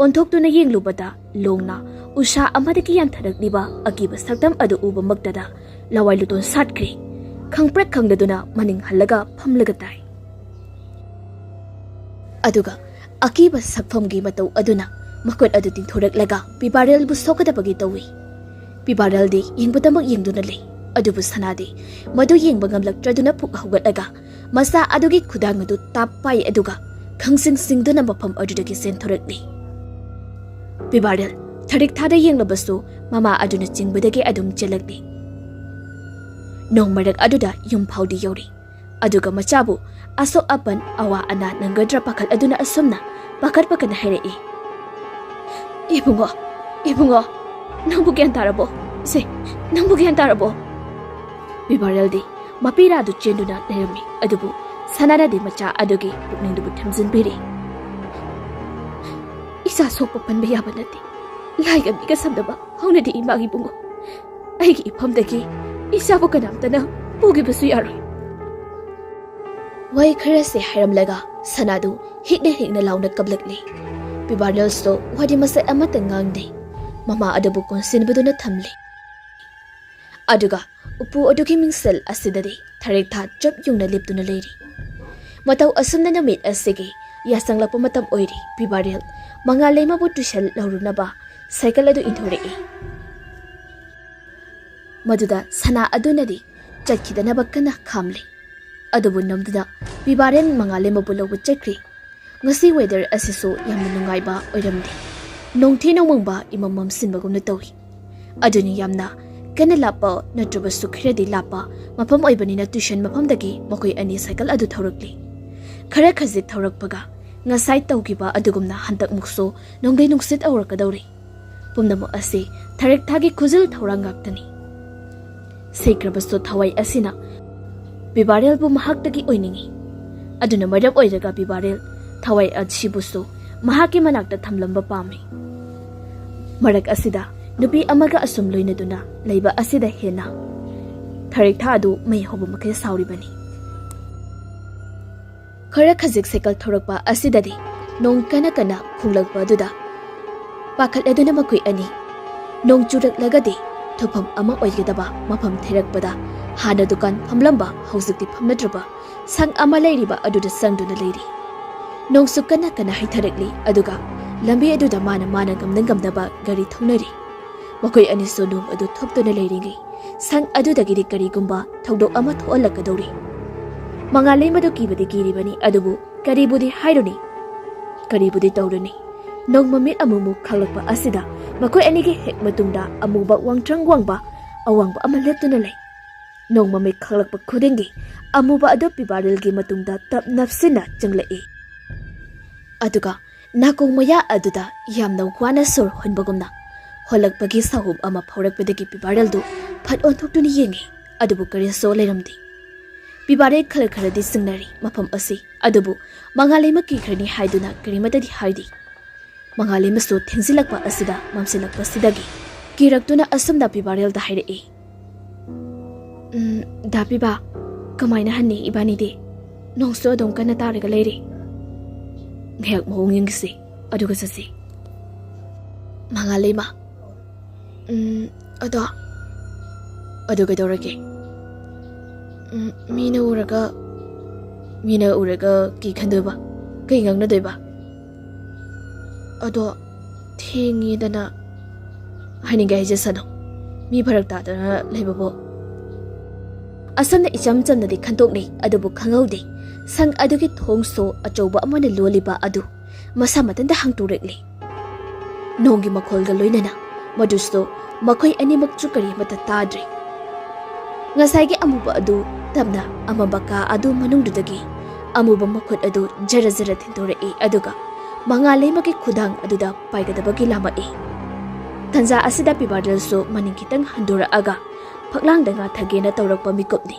ꯑꯣꯟꯊꯣꯛꯇꯨꯅ ꯌꯦꯡꯂꯨꯕꯗ ꯂꯣꯡꯅ ꯎꯁꯥ ꯑꯃꯗꯒꯤ ꯌꯥꯟꯊꯔꯛꯂꯤꯕ ꯑꯀꯤꯕ ꯁꯛꯇꯝ ꯑꯗꯨ ꯎꯕꯃꯛꯇꯗ ꯂꯋꯥꯏ ꯂꯨꯇꯣꯟ ꯁꯥꯠꯈ꯭ꯔꯦ꯫ ꯈꯪꯄ꯭ꯔꯦꯛ ꯈꯪꯗꯗꯨꯅ ꯃꯅꯤꯡ ꯍꯜꯂꯒ ꯐꯝꯂꯒ ꯇꯥꯏ꯫ ꯑꯗꯨꯒ ꯑꯀꯤꯕ ꯁꯛꯐꯝꯒꯤ ꯃꯇꯧ ꯑꯗꯨꯅ ꯃꯈꯨꯠ ꯑꯗꯨ ꯇꯤꯡꯊꯣꯔꯛꯂꯒ ꯄꯤꯕꯥꯔꯦꯜꯕꯨ ꯁꯣꯛꯀꯗꯕꯒꯤ ꯇꯧꯏ꯫ ꯄꯤꯕꯥꯔꯦꯜꯗꯤ ꯌꯦꯡꯕꯇꯃꯛ ꯌꯦꯡꯗꯨꯅ ꯂꯩ꯫ ꯑꯗꯨꯕꯨ ꯁꯅꯥꯗꯤ ꯃꯗꯨ ꯌꯦꯡꯕ ꯉꯝꯂꯛꯇ꯭ꯔꯗꯨꯅ ꯄꯨꯛ ꯍꯧꯒꯠꯂꯒ ꯃꯆꯥ ꯑꯗꯨꯒꯤ ꯈꯨꯗꯥꯡ ꯑꯗꯨ ꯇꯥꯞ ꯄꯥꯏ, ꯑꯗꯨꯒ ꯈꯪꯁꯤꯡ ꯁꯤꯡꯗꯨꯅ ꯃꯐꯝ ꯑꯗꯨꯗꯒꯤ ꯆꯦꯟꯊꯣꯔꯛꯂꯤ꯫ ꯄꯤꯕꯥꯔꯦꯜ ꯊꯔꯤꯛ ꯊꯥꯗ ꯌꯦꯡꯂꯕꯁꯨ ꯃꯃꯥ ꯑꯗꯨꯅ ꯆꯤꯡꯕꯗꯒꯤ ꯑꯗꯨꯝ ꯆꯦꯜꯂꯛꯂꯤ꯫ ꯅꯣꯡ ꯃꯔꯛ ꯑꯗꯨꯗ ꯌꯨꯝ ꯐꯥꯎꯗꯤ ꯌꯧꯔꯤ꯫ ꯑꯗꯨꯒ ꯃꯆꯥꯕꯨ ꯑꯁꯣꯛ ꯑꯄꯟ, ꯑꯋꯥ ꯑꯅꯥ ꯅꯪꯒꯗ꯭ꯔꯥ ꯄꯥꯈꯠ ꯑꯗꯨꯅ ꯑꯁꯨꯝꯅ ꯄꯥꯈꯠ ꯄꯥꯈꯠꯅ ꯍꯥꯏꯔꯛꯏ, "ꯏꯕꯨꯡꯉꯣ, ꯏꯕꯨꯡꯉꯣ, ꯅꯪꯕꯨ ꯒ꯭ꯌꯥꯟ ꯇꯥꯔꯕꯣ? ꯁꯦ, ꯅꯪꯕꯨ ꯒ꯭ꯌꯥꯟ ꯇꯥꯔꯕꯣ?" ꯄꯤꯕꯥꯔꯦꯜꯗꯤ ꯃꯄꯤꯔꯥꯗꯨ ꯆꯦꯟꯗꯨꯅ ꯂꯩꯔꯝꯃꯤ꯫ ꯑꯗꯨꯕꯨ ꯁꯅꯥꯅꯗꯤ ꯃꯆꯥ ꯑꯗꯨꯒꯤ ꯄꯨꯛꯅꯤꯡꯗꯨꯕꯨ ꯊꯦꯝꯖꯤꯟꯕꯤꯔꯤ꯫ "ꯏꯆꯥ ꯁꯣꯛꯄ ꯄꯟꯕ ꯌꯥꯕ ꯅꯠꯇꯦ꯫ ꯂꯥꯏꯒ ꯃꯤꯒ ꯁꯝꯅꯕ ꯍꯧꯅꯗꯦ ꯏꯃꯥꯒꯤ ꯏꯕꯨꯡꯉꯣ꯫ ꯑꯩꯒꯤ ꯏꯐꯝꯗꯒꯤ ꯏꯆꯥꯕꯨ ꯀꯅꯥꯝꯇꯅ ꯄꯨꯈꯤꯕꯁꯨ ꯌꯥꯔꯣꯏ꯫" ꯋꯥꯍꯩ ꯈꯔꯁꯦ ꯍꯥꯏꯔꯝꯂꯒ ꯁꯅꯥꯗꯨ ꯍꯤꯛꯅ ꯍꯤꯛꯅ ꯂꯥꯎꯅ ꯀꯞꯂꯛꯂꯤ꯫ ꯄꯤꯕꯥꯔꯦꯜꯁꯇꯣ ꯋꯥꯗꯤ ꯃꯁꯛ ꯑꯃꯠꯇ ꯉꯥꯡꯗꯦ꯫ ꯃꯃꯥ ꯑꯗꯨꯕꯨ ꯀꯣꯟꯁꯤꯟꯕꯗꯨꯅ ꯊꯝꯂꯤ꯫ ꯑꯗꯨꯒ ꯎꯄꯨ ꯑꯗꯨꯒꯤ ꯃꯤꯡꯁꯦꯜ ꯑꯁꯤꯗꯗꯤ ꯊꯔꯦꯛ ꯊꯥ ꯆꯞ ꯌꯨꯡꯅ ꯂꯦꯞꯇꯨꯅ ꯂꯩꯔꯤ꯫ ꯃꯇꯧ ꯑꯁꯨꯝꯅ ꯅꯨꯃꯤꯠ ꯑꯁꯤꯒꯤ ꯌꯥꯁꯪꯂꯛꯄ ꯃꯇꯝ ꯑꯣꯏꯔꯤ꯫ ꯄꯤꯕꯥꯔꯦꯜ ꯃꯉꯥꯂꯩꯃꯕꯨ ꯇꯨꯏꯁꯟ ꯂꯧꯔꯨꯅꯕ ꯁꯥꯏꯀꯜ ꯑꯗꯨ ꯏꯟꯊꯣꯔꯛꯏ꯫ ꯃꯗꯨꯗ ꯁꯅꯥ ꯑꯗꯨꯅꯗꯤ ꯆꯠꯈꯤꯗꯅꯕ ꯀꯟꯅ ꯈꯥꯝꯂꯤ꯫ ꯑꯗꯨꯕꯨ ꯅꯝꯗꯨꯅ ꯄꯤꯕꯥꯔꯦꯜ ꯃꯉꯥꯂꯩꯃꯕꯨ ꯂꯧꯕ ꯆꯠꯈ꯭ꯔꯤ꯫ ꯉꯁꯤ ꯋꯦꯗꯔ ꯑꯁꯤꯁꯨ ꯌꯥꯝꯅ ꯅꯨꯡꯉꯥꯏꯕ ꯑꯣꯏꯔꯝꯗꯦ꯫ ꯅꯣꯡꯊꯤ ꯅꯣꯡꯃꯪꯕ ꯏꯃꯝ ꯃꯝꯁꯤꯟꯕꯒꯨꯝꯅ ꯇꯧꯏ꯫ ꯑꯗꯨꯅꯤ ꯌꯥꯝꯅ ꯀꯟꯅ ꯂꯥꯞꯄ ꯅꯠꯇ꯭ꯔꯕꯁꯨ ꯈꯔꯗꯤ ꯂꯥꯞꯄ ꯃꯐꯝ ꯑꯣꯏꯕꯅꯤꯅ ꯇ꯭ꯌꯨꯁꯟ ꯃꯐꯝꯗꯒꯤ ꯃꯈꯣꯏ ꯑꯅꯤ ꯁꯥꯏꯀꯜ ꯑꯗꯨ ꯊꯧꯔꯛꯂꯤ꯫ ꯈꯔ ꯈꯖꯤꯛ ꯊꯧꯔꯛꯄꯒ ꯉꯁꯥꯏ ꯇꯧꯈꯤꯕ ꯑꯗꯨꯒꯨꯝꯅ ꯍꯟꯗꯛꯃꯨꯛꯁꯨ ꯅꯣꯡꯂꯩ ꯅꯨꯡꯁꯤꯠ ꯍꯧꯔꯛꯀꯗꯧꯔꯤ꯫ ꯄꯨꯝꯅꯃꯛ ꯑꯁꯤ ꯊꯔꯦꯛ ꯊꯥꯒꯤ ꯈꯨꯖꯤꯜ ꯊꯧꯔꯥꯡ ꯉꯥꯛꯇꯅꯤ꯫ ꯁꯤꯈ꯭ꯔꯕꯁꯨ ꯊꯋꯥꯏ ꯑꯁꯤꯅ ꯄꯤꯕꯥꯔꯦꯜꯕꯨ ꯃꯍꯥꯛꯇꯒꯤ ꯑꯣꯏꯅꯤꯡꯏ꯫ ꯑꯗꯨꯅ ꯃꯔꯝ ꯑꯣꯏꯔꯒ ꯄꯤꯕꯥꯔꯦꯜ ꯊꯋꯥꯏ ꯑꯁꯤꯕꯨꯁꯨ ꯃꯍꯥꯛꯀꯤ ꯃꯅꯥꯛꯇ ꯊꯝꯂꯝꯕ ꯄꯥꯝꯃꯤ꯫ ꯃꯔꯛ ꯑꯁꯤꯗ ꯅꯨꯄꯤ ꯑꯃꯒ ꯑꯁꯨꯝ ꯂꯣꯏꯅꯗꯨꯅ ꯂꯩꯕ ꯑꯁꯤꯗ ꯍꯦꯟꯅ ꯊꯔꯤꯛꯊꯥ ꯑꯗꯨ ꯃꯩ ꯍꯧꯕ ꯃꯈꯩ ꯁꯥꯎꯔꯤꯕꯅꯤ꯫ ꯈꯔ ꯈꯖꯤꯛ ꯁꯥꯏꯀꯜ ꯊꯧꯔꯛꯄ ꯑꯁꯤꯗꯗꯤ ꯅꯣꯡ ꯀꯟꯅ ꯀꯟꯅ ꯈꯣꯡꯂꯛꯄ ꯑꯗꯨꯗ ꯄꯥꯈꯠꯂꯗꯨꯅ ꯃꯈꯣꯏ ꯑꯅꯤ ꯅꯣꯡ ꯆꯨꯔꯛꯂꯒꯗꯤ ꯊꯨꯞꯐꯝ ꯑꯃ ꯑꯣꯏꯒꯗꯕ ꯃꯐꯝ ꯊꯤꯔꯛꯄꯗ, ꯍꯥꯟꯅ ꯗꯨꯀꯥꯟ ꯐꯝꯂꯝꯕ, ꯍꯧꯖꯤꯛꯇꯤ ꯐꯝꯅꯗ꯭ꯔꯕ ꯁꯪ ꯑꯃ ꯂꯩꯔꯤꯕ ꯑꯗꯨꯗ ꯆꯪꯗꯨꯅ ꯂꯩꯔꯤ꯫ ꯅꯣꯡꯁꯨ ꯀꯟꯅ ꯀꯟꯅ ꯍꯩꯊꯔꯛꯂꯤ, ꯑꯗꯨꯒ ꯂꯝꯕꯤ ꯑꯗꯨꯗ ꯃꯥꯅ ꯃꯥꯅ ꯉꯝꯅ ꯉꯝꯅꯕ ꯒꯥꯔꯤ ꯊꯧꯅꯔꯤ꯫ ꯃꯈꯣꯏ ꯑꯅꯤꯁꯨ ꯅꯣꯡ ꯑꯗꯨ ꯊꯨꯞꯇꯨꯅ ꯂꯩꯔꯤꯉꯩ, ꯁꯪ ꯑꯗꯨꯗꯒꯤꯗꯤ ꯀꯔꯤꯒꯨꯝꯕ ꯊꯧꯗꯣꯛ ꯑꯃ ꯊꯣꯛꯍꯜꯂꯛꯀꯗꯧꯔꯤ꯫ ꯃꯉꯥꯜꯂꯩꯃꯗꯨ ꯀꯤꯕꯗꯤ ꯀꯤꯔꯤꯕꯅꯤ, ꯑꯗꯨꯕꯨ ꯀꯔꯤꯕꯨꯗꯤ ꯍꯥꯏꯔꯨꯅꯤ, ꯀꯔꯤꯕꯨꯗꯤ ꯇꯧꯔꯨꯅꯤ? ꯅꯣꯡ ꯃꯃꯤꯠ ꯑꯃꯨꯛꯃꯨꯛ ꯈꯥꯡꯂꯛꯄ ꯑꯁꯤꯗ ꯃꯈꯣꯏ ꯑꯅꯤꯒꯤ ꯍꯦꯛ ꯃꯇꯨꯡꯗ ꯑꯃꯨꯕ ꯋꯥꯡꯇ꯭ꯔꯪ ꯋꯥꯡꯕ ꯑꯋꯥꯡꯕ ꯑꯃ ꯂꯦꯞꯇꯨꯅ ꯂꯩ꯫ ꯅꯣꯡ ꯃꯃꯤꯠ ꯈꯥꯡꯂꯛꯄ ꯈꯨꯗꯤꯡꯒꯤ ꯑꯃꯨꯕ ꯑꯗꯨ ꯄꯤꯕꯥꯔꯦꯜꯒꯤ ꯃꯇꯨꯡꯗ ꯇꯞ ꯅꯞꯁꯤꯟꯅ ꯆꯪꯂꯛꯏ꯫ ꯑꯗꯨꯒ ꯅꯥꯀꯣꯡ ꯃꯌꯥ ꯑꯗꯨꯗ ꯌꯥꯝꯅ ꯋꯥꯅ ꯁꯣꯔ ꯍꯣꯟꯕꯒꯨꯝꯅ ꯍꯣꯜꯂꯛꯄꯒꯤ ꯁꯥꯍꯨꯝ ꯑꯃ ꯐꯥꯎꯔꯛꯄꯗꯒꯤ ꯄꯤꯕꯥꯔꯦꯜꯗꯨ ꯐꯠ ꯑꯣꯟꯊꯣꯛꯇꯨꯅ ꯌꯦꯡꯉꯤ, ꯑꯗꯨꯕꯨ ꯀꯔꯤꯁꯨ ꯂꯩꯔꯝꯗꯦ꯫ ꯄꯤꯕꯥꯔꯦꯜ ꯈꯔ ꯈꯔꯗꯤ ꯆꯤꯡꯅꯔꯤ ꯃꯐꯝ ꯑꯁꯤ, ꯑꯗꯨꯕꯨ ꯃꯉꯥꯜꯂꯩꯃ ꯀꯤꯈ꯭ꯔꯅꯤ ꯍꯥꯏꯗꯨꯅ ꯀꯔꯤꯃꯠꯇꯗꯤ ꯍꯥꯏꯗꯦ꯫ ꯃꯉꯥꯜꯂꯩꯃꯁꯨ ꯊꯦꯡꯖꯤꯜꯂꯛꯄ ꯑꯁꯤꯗ ꯃꯝꯁꯤꯜꯂꯛꯄꯁꯤꯗꯒꯤ ꯀꯤꯔꯛꯇꯨꯅ ꯑꯁꯨꯝꯅ ꯄꯤꯕꯥꯔꯦꯜꯗ ꯍꯥꯏꯔꯛꯏ, "ꯎꯝ, ꯗꯥ ꯄꯤꯕꯥ, ꯀꯃꯥꯏꯅ ꯍꯟꯅꯤ ꯏꯕꯥꯅꯤꯗꯤ? ꯅꯣꯡꯁꯨ ꯑꯗꯨꯝ ꯀꯟꯅ ꯇꯥꯔꯒ ꯂꯩꯔꯤ꯫ ꯉꯥꯏꯍꯥꯛ ꯃꯑꯣꯡ ꯌꯦꯡꯈꯤꯁꯤ, ꯑꯗꯨꯒ ꯆꯠꯁꯤ꯫" ꯃꯉꯥꯜꯂꯩꯃ, "ꯎꯝ, ꯑꯗꯣ?" "ꯑꯗꯨ ꯀꯩꯗꯧꯔꯒꯦ?" "ꯎꯝ, ꯃꯤꯅ ꯎꯔꯒ?" "ꯃꯤꯅ ꯎꯔꯒ ꯀꯤ ꯈꯟꯗꯣꯏꯕ? ꯀꯩ ꯉꯥꯡꯅꯗꯣꯏꯕ?" "ꯑꯗꯣ ꯊꯦꯡꯉꯦꯗꯅ꯫" "ꯍꯥꯏꯅꯤꯡꯒꯦ ꯍꯥꯏꯖꯁꯅꯨ, ꯃꯤ ꯐꯔꯛ ꯇꯥꯗꯅ ꯂꯩꯕꯕꯨ꯫" ꯑꯁꯨꯝꯅ ꯏꯆꯝ ꯆꯝꯅꯗꯤ ꯈꯟꯗꯣꯛꯅꯩ, ꯑꯗꯨꯕꯨ ꯈꯪꯍꯧꯗꯦ, ꯁꯪ ꯑꯗꯨꯒꯤ ꯊꯣꯡꯁꯨ ꯑꯆꯧꯕ ꯑꯃꯅ ꯂꯣꯜꯂꯤꯕ ꯑꯗꯨ ꯃꯁꯥ ꯃꯊꯟꯇ ꯍꯥꯡꯇꯣꯔꯛꯂꯤ꯫ ꯅꯣꯡꯒꯤ ꯃꯈꯣꯜꯒ ꯂꯣꯏꯅꯅ ꯃꯗꯨꯁꯨ ꯃꯈꯣꯏ ꯑꯅꯤꯃꯛꯁꯨ ꯀꯔꯤ ꯑꯃꯠꯇ ꯇꯥꯗ꯭ꯔꯦ꯫ ꯉꯁꯥꯏꯒꯤ ꯑꯃꯨꯕ ꯑꯗꯨ ꯇꯞꯅ ꯑꯃꯝꯕ ꯀꯥ ꯑꯗꯨ ꯃꯅꯨꯡꯗꯨꯗꯒꯤ ꯑꯃꯨꯕ ꯃꯈꯨꯠ ꯑꯗꯨ ꯖꯔ ꯖꯔ ꯊꯤꯟꯗꯣꯔꯛꯏ, ꯑꯗꯨꯒ ꯃꯉꯥꯜꯂꯩꯃꯒꯤ ꯈꯨꯗꯥꯡ ꯑꯗꯨꯗ ꯄꯥꯏꯒꯗꯕꯒꯤ ꯂꯥꯝꯃꯛꯏ꯫ ꯇꯟꯖꯥ ꯑꯁꯤꯗ ꯄꯤꯕꯥꯔꯦꯜꯁꯨ ꯃꯅꯤꯡ ꯈꯤꯇꯪ ꯍꯟꯗꯣꯔꯛꯑꯒ ꯐꯛꯂꯥꯡꯗ ꯉꯥꯊꯒꯦꯅ ꯇꯧꯔꯛꯄ ꯃꯤꯀꯨꯞꯅꯤ꯫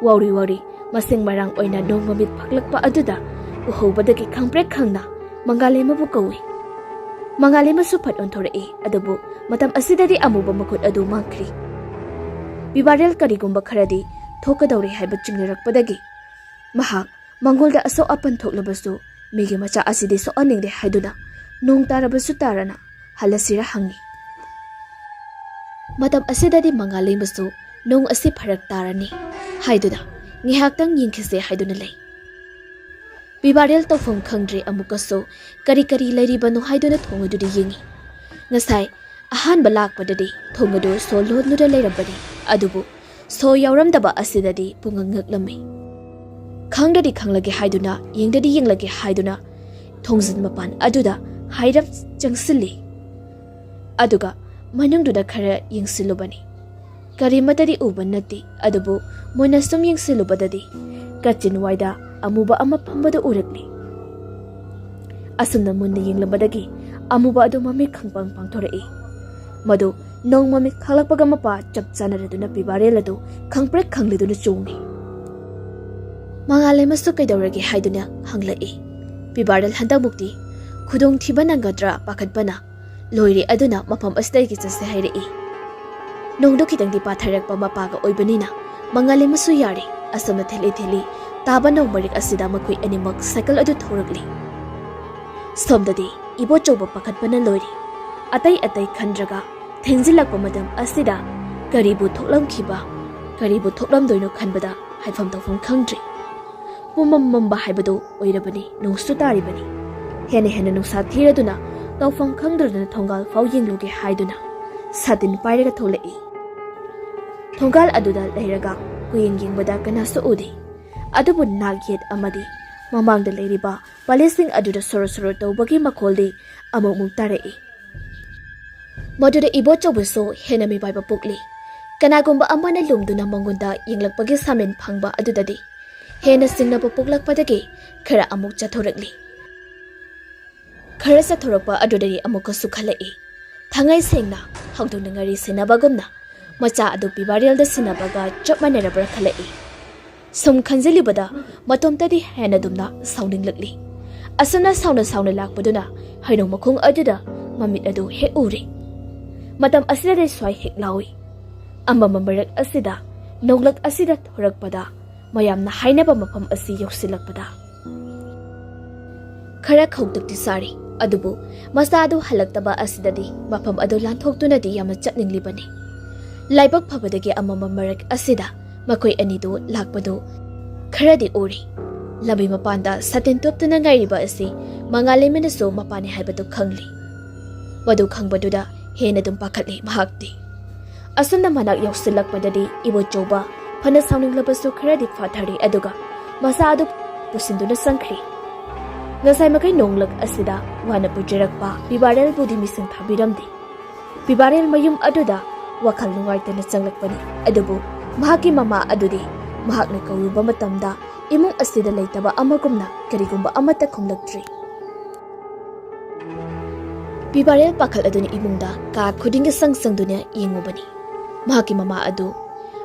ꯋꯥꯎꯔꯤ ꯋꯥꯎꯔꯤ ꯃꯁꯤꯡ ꯃꯔꯥꯡ ꯑꯣꯏꯅ ꯅꯣꯡ ꯃꯃꯤꯠ ꯐꯥꯛꯂꯛꯄ ꯑꯗꯨꯗ ꯎꯍꯧꯕꯗꯒꯤ ꯈꯪꯄ꯭ꯔꯦꯛ ꯈꯪꯅ ꯃꯉꯥꯂꯦꯃꯕꯨ ꯀꯧꯏ꯫ ꯃꯉꯥꯂꯦꯃꯁꯨ ꯐꯠ ꯑꯣꯟꯊꯣꯔꯛꯏ, ꯑꯗꯨꯕꯨ ꯃꯇꯝ ꯑꯁꯤꯗꯗꯤ ꯑꯃꯨꯕ ꯃꯈꯨꯠ ꯑꯗꯨ ꯃꯥꯡꯈ꯭ꯔꯤ꯫ ꯄꯤꯕꯥꯔꯦꯜ ꯀꯔꯤꯒꯨꯝꯕ ꯈꯔꯗꯤ ꯊꯣꯛꯀꯗꯧꯔꯦ ꯍꯥꯏꯕ ꯆꯤꯡꯅꯔꯛꯄꯗꯒꯤ ꯃꯍꯥꯛ ꯃꯪꯒꯣꯜꯗ ꯑꯁꯣꯛ ꯑꯄꯟ ꯊꯣꯛꯂꯕꯁꯨ ꯃꯤꯒꯤ ꯃꯆꯥ ꯑꯁꯤꯗꯤ ꯁꯣꯛꯍꯟꯅꯤꯡꯗꯦ ꯍꯥꯏꯗꯨꯅ ꯅꯣꯡ ꯇꯥꯔꯕꯁꯨ ꯇꯥꯔꯅ ꯍꯜꯂꯁꯤꯔ ꯍꯪꯉꯤ꯫ ꯃꯇꯝ ꯑꯁꯤꯗꯗꯤ ꯃꯉꯥꯂꯦꯃꯁꯨ ꯅꯣꯡ ꯑꯁꯤ ꯐꯔꯛ ꯇꯥꯔꯅꯤ ꯍꯥꯏꯗꯨꯅ ꯉꯥꯏꯍꯥꯛꯇꯪ ꯌꯦꯡꯈꯤꯁꯦ ꯍꯥꯏꯗꯨꯅ ꯂꯩ꯫ ꯄꯤꯕꯥꯔꯦꯜ ꯇꯧꯐꯝ ꯈꯪꯗ꯭ꯔꯦ, ꯑꯃꯨꯛꯀꯁꯨ ꯀꯔꯤ ꯀꯔꯤ ꯂꯩꯔꯤꯕꯅꯣ ꯍꯥꯏꯗꯨꯅ ꯊꯣꯡ ꯑꯗꯨꯗ ꯌꯦꯡꯉꯤ꯫ ꯉꯁꯥꯏ ꯑꯍꯥꯟꯕ ꯂꯥꯛꯄꯗꯗꯤ ꯊꯣꯡ ꯑꯗꯨ ꯁꯣ ꯂꯣꯟꯗꯨꯅ ꯂꯩꯔꯝꯕꯅꯤ, ꯑꯗꯨꯕꯨ ꯁꯣ ꯌꯥꯎꯔꯝꯗꯕ ꯑꯁꯤꯗꯗꯤ ꯄꯨꯡꯉꯛ ꯉꯛꯂꯝꯃꯤ꯫ ꯈꯪꯗꯗꯤ ꯈꯪꯂꯒꯦ ꯍꯥꯏꯗꯨꯅ, ꯌꯦꯡꯗꯗꯤ ꯌꯦꯡꯂꯒꯦ ꯍꯥꯏꯗꯨꯅ ꯊꯣꯡꯖꯤꯟ ꯃꯄꯥꯟ ꯑꯗꯨꯗ ꯍꯥꯏꯔꯞ ꯆꯪꯁꯤꯜꯂꯤ꯫ ꯑꯗꯨꯒ ꯃꯅꯨꯡꯗꯨꯗ ꯈꯔ ꯌꯦꯡꯁꯤꯜꯂꯨꯕꯅꯤ꯫ ꯀꯔꯤꯃꯠꯇꯗꯤ ꯎꯕ ꯅꯠꯇꯦ, ꯑꯗꯨꯕꯨ ꯃꯨꯟꯅ ꯁꯨꯝ ꯌꯦꯡꯁꯤꯜꯂꯨꯕꯗꯗꯤ ꯀꯥꯆꯤꯟ ꯋꯥꯏꯗ ꯑꯃꯨꯕ ꯑꯃ ꯐꯝꯕꯗꯨ ꯎꯔꯛꯂꯤ꯫ ꯑꯁꯨꯝꯅ ꯃꯨꯟꯅ ꯌꯦꯡꯂꯝꯕꯗꯒꯤ ꯑꯃꯨꯕ ꯑꯗꯨ ꯃꯃꯤꯠ ꯈꯪꯄꯥꯡ ꯄꯥꯡꯊꯣꯔꯛꯏ꯫ ꯃꯗꯨ ꯅꯣꯡ ꯃꯃꯤꯠ ꯈꯥꯛꯂꯛꯄꯒ ꯃꯄꯥ ꯆꯞ ꯆꯥꯅꯔꯗꯨꯅ ꯄꯤꯕꯥꯔꯦꯜ ꯑꯗꯨ ꯈꯪꯄ꯭ꯔꯦꯛ ꯈꯪꯂꯗꯨꯅ ꯆꯣꯡꯏ꯫ ꯃꯉꯥꯂꯦꯃꯁꯨ ꯀꯩꯗꯧꯔꯒꯦ ꯍꯥꯏꯗꯨꯅ ꯍꯪꯂꯛꯏ꯫ ꯄꯤꯕꯥꯔꯦꯜ ꯍꯟꯗꯛꯃꯨꯛꯇꯤ ꯈꯨꯗꯣꯡꯊꯤꯕ ꯅꯪꯒꯗ꯭ꯔꯥ ꯄꯥꯈꯠꯄꯅ ꯂꯣꯏꯔꯦ, ꯑꯗꯨꯅ ꯃꯐꯝ ꯑꯁꯤꯗꯒꯤ ꯆꯠꯁꯦ ꯍꯥꯏꯔꯛꯏ꯫ ꯅꯣꯡꯗꯨ ꯈꯤꯇꯪꯗꯤ ꯄꯥꯊꯔꯛꯄ ꯃꯄꯥꯒ ꯑꯣꯏꯕꯅꯤꯅ ꯃꯉꯥꯂꯦꯃꯁꯨ ꯌꯥꯔꯦ꯫ ꯑꯁꯨꯝꯅ ꯊꯤꯜꯂꯤ ꯊꯤꯜꯂꯤ ꯇꯥꯕ ꯅꯣꯡ ꯃꯔꯤꯛ ꯑꯁꯤꯗ ꯃꯈꯣꯏ ꯑꯅꯤꯃꯛ ꯁꯥꯏꯀꯜ ꯑꯗꯨ ꯊꯧꯔꯛꯂꯤ꯫ ꯁꯣꯝꯗꯗꯤ ꯏꯕꯣꯆꯧꯕ ꯄꯥꯈꯠꯄꯅ ꯂꯣꯏꯔꯤ꯫ ꯑꯇꯩ ꯑꯇꯩ ꯈꯟꯗ꯭ꯔꯒ ꯊꯦꯡꯖꯤꯜꯂꯛꯄ ꯃꯇꯝ ꯑꯁꯤꯗ ꯀꯔꯤꯕꯨ ꯊꯣꯛꯂꯝꯈꯤꯕ, ꯀꯔꯤꯕꯨ ꯊꯣꯛꯂꯝꯗꯣꯏꯅꯣ ꯈꯟꯕꯗ ꯍꯥꯏꯐꯝ ꯇꯧꯐꯝ ꯈꯪꯗ꯭ꯔꯤ꯫ ꯄꯨꯝꯃꯝ ꯃꯝꯕ ꯍꯥꯏꯕꯗꯨ ꯑꯣꯏꯔꯕꯅꯤ, ꯅꯣꯡꯁꯨ ꯇꯥꯔꯤꯕꯅꯤ꯫ ꯍꯦꯟꯅ ꯍꯦꯟꯅ ꯅꯨꯡꯁꯥ ꯊꯤꯔꯗꯨꯅ ꯇꯧꯐꯝ ꯈꯪꯗ꯭ꯔꯗꯨꯅ ꯊꯣꯡꯒꯥꯜ ꯐꯥꯎ ꯌꯦꯡꯂꯨꯒꯦ ꯍꯥꯏꯗꯨꯅ ꯁꯥꯇꯤꯟ ꯄꯥꯏꯔꯒ ꯊꯣꯛꯂꯛꯏ꯫ ꯊꯣꯡꯒꯥꯜ ꯑꯗꯨꯗ ꯂꯩꯔꯒ ꯀꯨꯌꯦꯡ ꯌꯦꯡꯕꯗ ꯀꯅꯥꯁꯨ ꯎꯗꯦ꯫ ꯑꯗꯨꯕꯨ ꯅꯥꯛ ꯌꯦꯠ ꯑꯃꯗꯤ ꯃꯃꯥꯡꯗ ꯂꯩꯔꯤꯕ ꯄꯥꯂꯦꯁꯤꯡ ꯑꯗꯨꯗ ꯁꯣꯔꯣ ꯁꯣꯔꯣ ꯇꯧꯕꯒꯤ ꯃꯈꯣꯜꯗꯤ ꯑꯃꯨꯛ ꯑꯃꯨꯛ ꯇꯥꯔꯛꯏ꯫ ꯃꯗꯨꯗ ꯏꯕꯣꯆꯧꯕꯁꯨ ꯍꯦꯟꯅ ꯃꯤꯄꯥꯏꯕ ꯄꯣꯛꯂꯤ꯫ ꯀꯅꯥꯒꯨꯝꯕ ꯑꯃꯅ ꯂꯨꯝꯗꯨꯅ ꯃꯉꯣꯟꯗ ꯌꯦꯡꯂꯛꯄꯒꯤ ꯁꯥꯃꯤꯟ ꯐꯪꯕ ꯑꯗꯨꯗꯗꯤ ꯍꯦꯟꯅ ꯆꯤꯡꯅꯕ ꯄꯣꯛꯂꯛꯄꯗꯒꯤ ꯈꯔ ꯑꯃꯨꯛ ꯆꯠꯊꯣꯔꯛꯂꯤ꯫ ꯈꯔ ꯆꯠꯊꯣꯔꯛꯄ ꯑꯗꯨꯗꯗꯤ ꯑꯃꯨꯛꯀꯁꯨ ꯈꯜꯂꯛꯏ꯫ ꯊꯥꯡꯉꯩ ꯁꯦꯡꯅ ꯍꯧꯗꯣꯡꯅ ꯉꯥꯔꯤ ꯁꯤꯟꯅꯕꯒꯨꯝꯅ ꯃꯆꯥ ꯑꯗꯨ ꯄꯤꯕꯥꯔꯦꯜꯗ ꯁꯤꯟꯅꯕꯒ ꯆꯞ ꯃꯥꯟꯅꯔꯕ꯭ꯔꯥ ꯈꯜꯂꯛꯏ꯫ ꯁꯨꯝ ꯈꯟꯖꯤꯜꯂꯤꯕꯗ ꯃꯇꯣꯝꯇꯗꯤ ꯍꯦꯟꯅ ꯑꯗꯨꯝꯅ ꯁꯥꯎꯅꯤꯡꯂꯛꯂꯤ꯫ ꯑꯁꯨꯝꯅ ꯁꯥꯎꯅ ꯁꯥꯎꯅ ꯂꯥꯛꯄꯗꯨꯅ ꯍꯩꯅꯧ ꯃꯈꯣꯡ ꯑꯗꯨꯗ ꯃꯃꯤꯠ ꯑꯗꯨ ꯍꯦꯛ ꯎꯔꯦ꯫ ꯃꯇꯝ ꯑꯁꯤꯗꯗꯤ ꯁ꯭ꯋꯥꯏ ꯍꯦꯛ ꯂꯥꯎꯏ꯫ ꯑꯃꯝꯕ ꯃꯔꯛ ꯑꯁꯤꯗ ꯅꯣꯡꯂꯛ ꯑꯁꯤꯗ ꯊꯣꯔꯛꯄꯗ ꯃꯌꯥꯝꯅ ꯍꯥꯏꯅꯕ ꯃꯐꯝ ꯑꯁꯤ ꯌꯧꯁꯤꯜꯂꯛꯄꯗ ꯈꯔ ꯈꯧꯇꯛꯇꯤ ꯆꯥꯔꯤ꯫ ꯑꯗꯨꯕꯨ ꯃꯆꯥ ꯑꯗꯨ ꯍꯜꯂꯛꯇꯕ ꯑꯁꯤꯗꯗꯤ ꯃꯐꯝ ꯑꯗꯨ ꯂꯥꯟꯊꯣꯛꯇꯨꯅꯗꯤ ꯌꯥꯝꯅ ꯆꯠꯅꯤꯡꯂꯤꯕꯅꯤ꯫ ꯂꯥꯏꯕꯛ ꯐꯕꯗꯒꯤ ꯑꯃꯝꯕ ꯃꯔꯛ ꯑꯁꯤꯗ ꯃꯈꯣꯏ ꯑꯅꯤꯗꯨ ꯂꯥꯛꯄꯗꯨ ꯈꯔꯗꯤ ꯎꯔꯤ꯫ ꯂꯝꯕꯤ ꯃꯄꯥꯟꯗ ꯁꯥꯇꯤꯟ ꯇꯨꯞꯇꯨꯅ ꯉꯥꯏꯔꯤꯕ ꯑꯁꯤ ꯃꯉꯥꯂꯩꯃꯅꯁꯨ ꯃꯄꯥꯅꯤ ꯍꯥꯏꯕꯗꯨ ꯈꯪꯂꯤ꯫ ꯃꯗꯨ ꯈꯪꯕꯗꯨꯗ ꯍꯦꯟꯅ ꯑꯗꯨꯝ ꯄꯥꯈꯠꯂꯤ ꯃꯍꯥꯛꯇꯤ꯫ ꯑꯁꯨꯝꯅ ꯃꯅꯥꯛ ꯌꯧꯁꯤꯜꯂꯛꯄꯗꯗꯤ ꯏꯕꯣꯆꯧꯕ ꯐꯅ ꯁꯥꯎꯅꯤꯡꯂꯕꯁꯨ ꯈꯔꯗꯤ ꯐꯥꯊꯔꯦ, ꯑꯗꯨꯒ ꯃꯆꯥ ꯑꯗꯨ ꯄꯨꯁꯤꯟꯗꯨꯅ ꯆꯪꯈ꯭ꯔꯦ꯫ ꯉꯁꯥꯏ ꯃꯈꯩ ꯅꯣꯡꯂꯛ ꯑꯁꯤꯗ ꯋꯥꯅ ꯄꯨꯖꯔꯛꯄ ꯄꯤꯕꯥꯔꯦꯜꯕꯨꯗꯤ ꯃꯤꯁꯤꯡ ꯊꯥꯕꯤꯔꯝꯗꯦ꯫ ꯄꯤꯕꯥꯔꯦꯜ ꯃꯌꯨꯝ ꯑꯗꯨꯗ ꯋꯥꯈꯜ ꯅꯨꯡꯉꯥꯏꯇꯅ ꯆꯪꯂꯛꯄꯅꯤ, ꯑꯗꯨꯕꯨ ꯃꯍꯥꯛꯀꯤ ꯃꯃꯥ ꯑꯗꯨꯗꯤ ꯃꯍꯥꯛꯅ ꯀꯧꯔꯨꯕ ꯃꯇꯝꯗ ꯏꯃꯨꯡ ꯑꯁꯤꯗ ꯂꯩꯇꯕ ꯑꯃꯒꯨꯝꯅ ꯀꯔꯤꯒꯨꯝꯕ ꯑꯃꯠꯇ ꯈꯨꯝꯂꯛꯇ꯭ꯔꯤ꯫ ꯄꯤꯕꯥꯔꯦꯜ ꯄꯥꯈꯠ ꯑꯗꯨꯅ ꯏꯃꯨꯡꯗ ꯀꯥ ꯈꯨꯗꯤꯡꯒꯤ ꯁꯪ ꯁꯪꯗꯨꯅ ꯌꯦꯡꯉꯨꯕꯅꯤ꯫ ꯃꯍꯥꯛꯀꯤ ꯃꯃꯥ ꯑꯗꯨ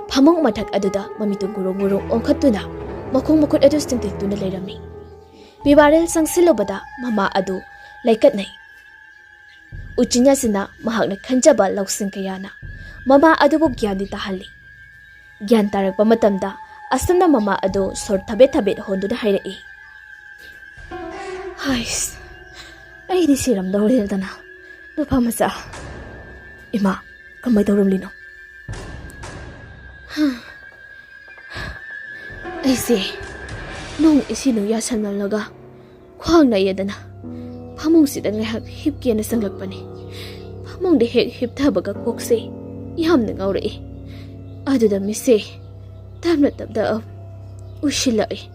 ꯐꯃꯨꯡ ꯃꯊꯛ ꯑꯗꯨꯗ ꯃꯃꯤꯠꯇꯨ ꯉꯨꯔꯣꯡ ꯉꯨꯔꯣꯡ ꯑꯣꯟꯈꯠꯇꯨꯅ ꯃꯈꯣꯡ ꯃꯈꯨꯠ ꯑꯗꯨ ꯆꯤꯡꯊꯤꯛꯇꯨꯅ ꯂꯩꯔꯝꯃꯤ꯫ ꯄꯤꯕꯥꯔꯦꯜ ꯆꯪꯁꯤꯜꯂꯨꯕꯗ ꯃꯃꯥ ꯑꯗꯨ ꯂꯩꯀꯠꯅꯩ꯫ ꯎꯆꯤꯟ ꯅꯥꯆꯤꯟꯅ ꯃꯍꯥꯛꯅ ꯈꯟꯖꯕ ꯂꯧꯁꯤꯡ ꯀꯌꯥꯅ ꯃꯃꯥ ꯑꯗꯨꯕꯨ ꯒ꯭ꯌꯥꯟꯗꯤ ꯇꯥꯍꯜꯂꯤ꯫ ꯒ꯭ꯌꯥꯟ ꯇꯥꯔꯛꯄ ꯃꯇꯝꯗ ꯑꯁꯨꯝꯅ ꯃꯃꯥ ꯑꯗꯨ ꯁꯣꯔ ꯊꯕꯦꯠ ꯊꯕꯦꯠ ꯍꯣꯟꯗꯨꯅ ꯍꯥꯏꯔꯛꯏ꯫ ꯍꯥꯏꯁ, ꯑꯩꯗꯤ ꯁꯤꯔꯝꯗꯧꯔꯦꯗꯅ, ꯅꯨꯄꯥ ꯃꯆꯥ꯫ ꯏꯃꯥ, ꯀꯃꯥꯏ ꯇꯧꯔꯝꯂꯤꯅꯣ? ꯑꯩꯁꯦ ꯅꯣꯡ ꯏꯁꯤꯡ ꯌꯥꯁꯟꯅꯜꯂꯒ ꯈ꯭ꯋꯥꯡ ꯅꯥꯏꯌꯦꯗꯅ ꯐꯃꯨꯡꯁꯤꯗ ꯉꯥꯏꯍꯥꯛ ꯍꯤꯞꯀꯦꯅ ꯆꯪꯂꯛꯄꯅꯤ꯫ ꯐꯃꯨꯡꯗ ꯍꯦꯛ ꯍꯤꯞꯊꯕꯒ ꯀꯣꯛꯁꯦ ꯌꯥꯝꯅ ꯉꯥꯎꯔꯛꯏ꯫ ꯑꯗꯨꯗ ꯃꯤꯠꯁꯦ ꯇꯞꯅ ꯇꯞꯅ ꯎꯏꯁꯤꯜꯂꯛꯏ꯫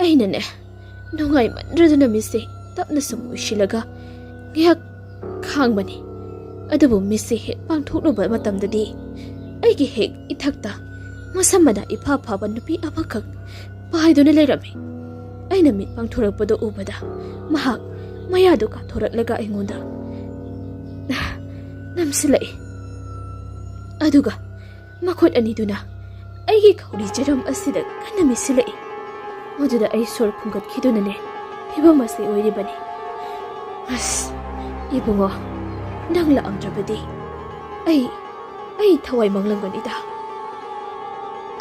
ꯑꯩꯅꯅꯦ, ꯅꯨꯡꯉꯥꯏꯃꯟꯗ꯭ꯔꯗꯨꯅ ꯃꯤꯠꯁꯦ ꯇꯞꯅ ꯁꯨꯝ ꯎꯏꯁꯤꯜꯂꯒ ꯉꯥꯏꯍꯥꯛ ꯈꯥꯡꯕꯅꯤ꯫ ꯑꯗꯨꯕꯨ ꯃꯤꯠꯁꯦ ꯍꯦꯛ ꯄꯥꯡꯊꯣꯛꯂꯨꯕ ꯃꯇꯝꯗꯗꯤ ꯑꯩꯒꯤ ꯍꯦꯛ ꯏꯊꯛꯇ ꯃꯁꯝ ꯃꯅꯥ ꯏꯐꯥ ꯐꯥꯕ ꯅꯨꯄꯤ ꯑꯃꯈꯛ ꯄꯥꯏꯗꯨꯅ ꯂꯩꯔꯝꯃꯤ꯫ ꯑꯩꯅ ꯃꯤꯠ ꯄꯥꯡꯊꯣꯔꯛꯄꯗꯨ ꯎꯕꯗ ꯃꯍꯥꯛ ꯃꯌꯥꯗꯨ ꯀꯥꯊꯣꯔꯛꯂꯒ ꯑꯩꯉꯣꯟꯗ ꯅꯝꯁꯤꯜꯂꯛꯏ꯫ ꯑꯗꯨꯒ ꯃꯈꯨꯠ ꯑꯅꯤꯗꯨꯅ ꯑꯩꯒꯤ ꯈꯧꯔꯤ ꯆꯔꯝ ꯑꯁꯤꯗ ꯀꯟꯅ ꯃꯦꯠꯁꯤꯜꯂꯛꯏ꯫ ꯃꯗꯨꯗ ꯑꯩ ꯁꯣꯔ ꯐꯨꯟꯒꯠꯈꯤꯗꯨꯅꯅꯦ ꯐꯤꯕꯝ ꯑꯁꯤ ꯑꯣꯏꯔꯤꯕꯅꯤ꯫ ꯑꯁ, ꯏꯕꯨꯡꯉꯣ, ꯅꯪ ꯂꯥꯛꯑꯝꯗ꯭ꯔꯕꯗꯤ ꯑꯩ, ꯑꯩ ꯊꯋꯥꯏ ꯃꯥꯡꯂꯝꯒꯅꯤꯗ꯫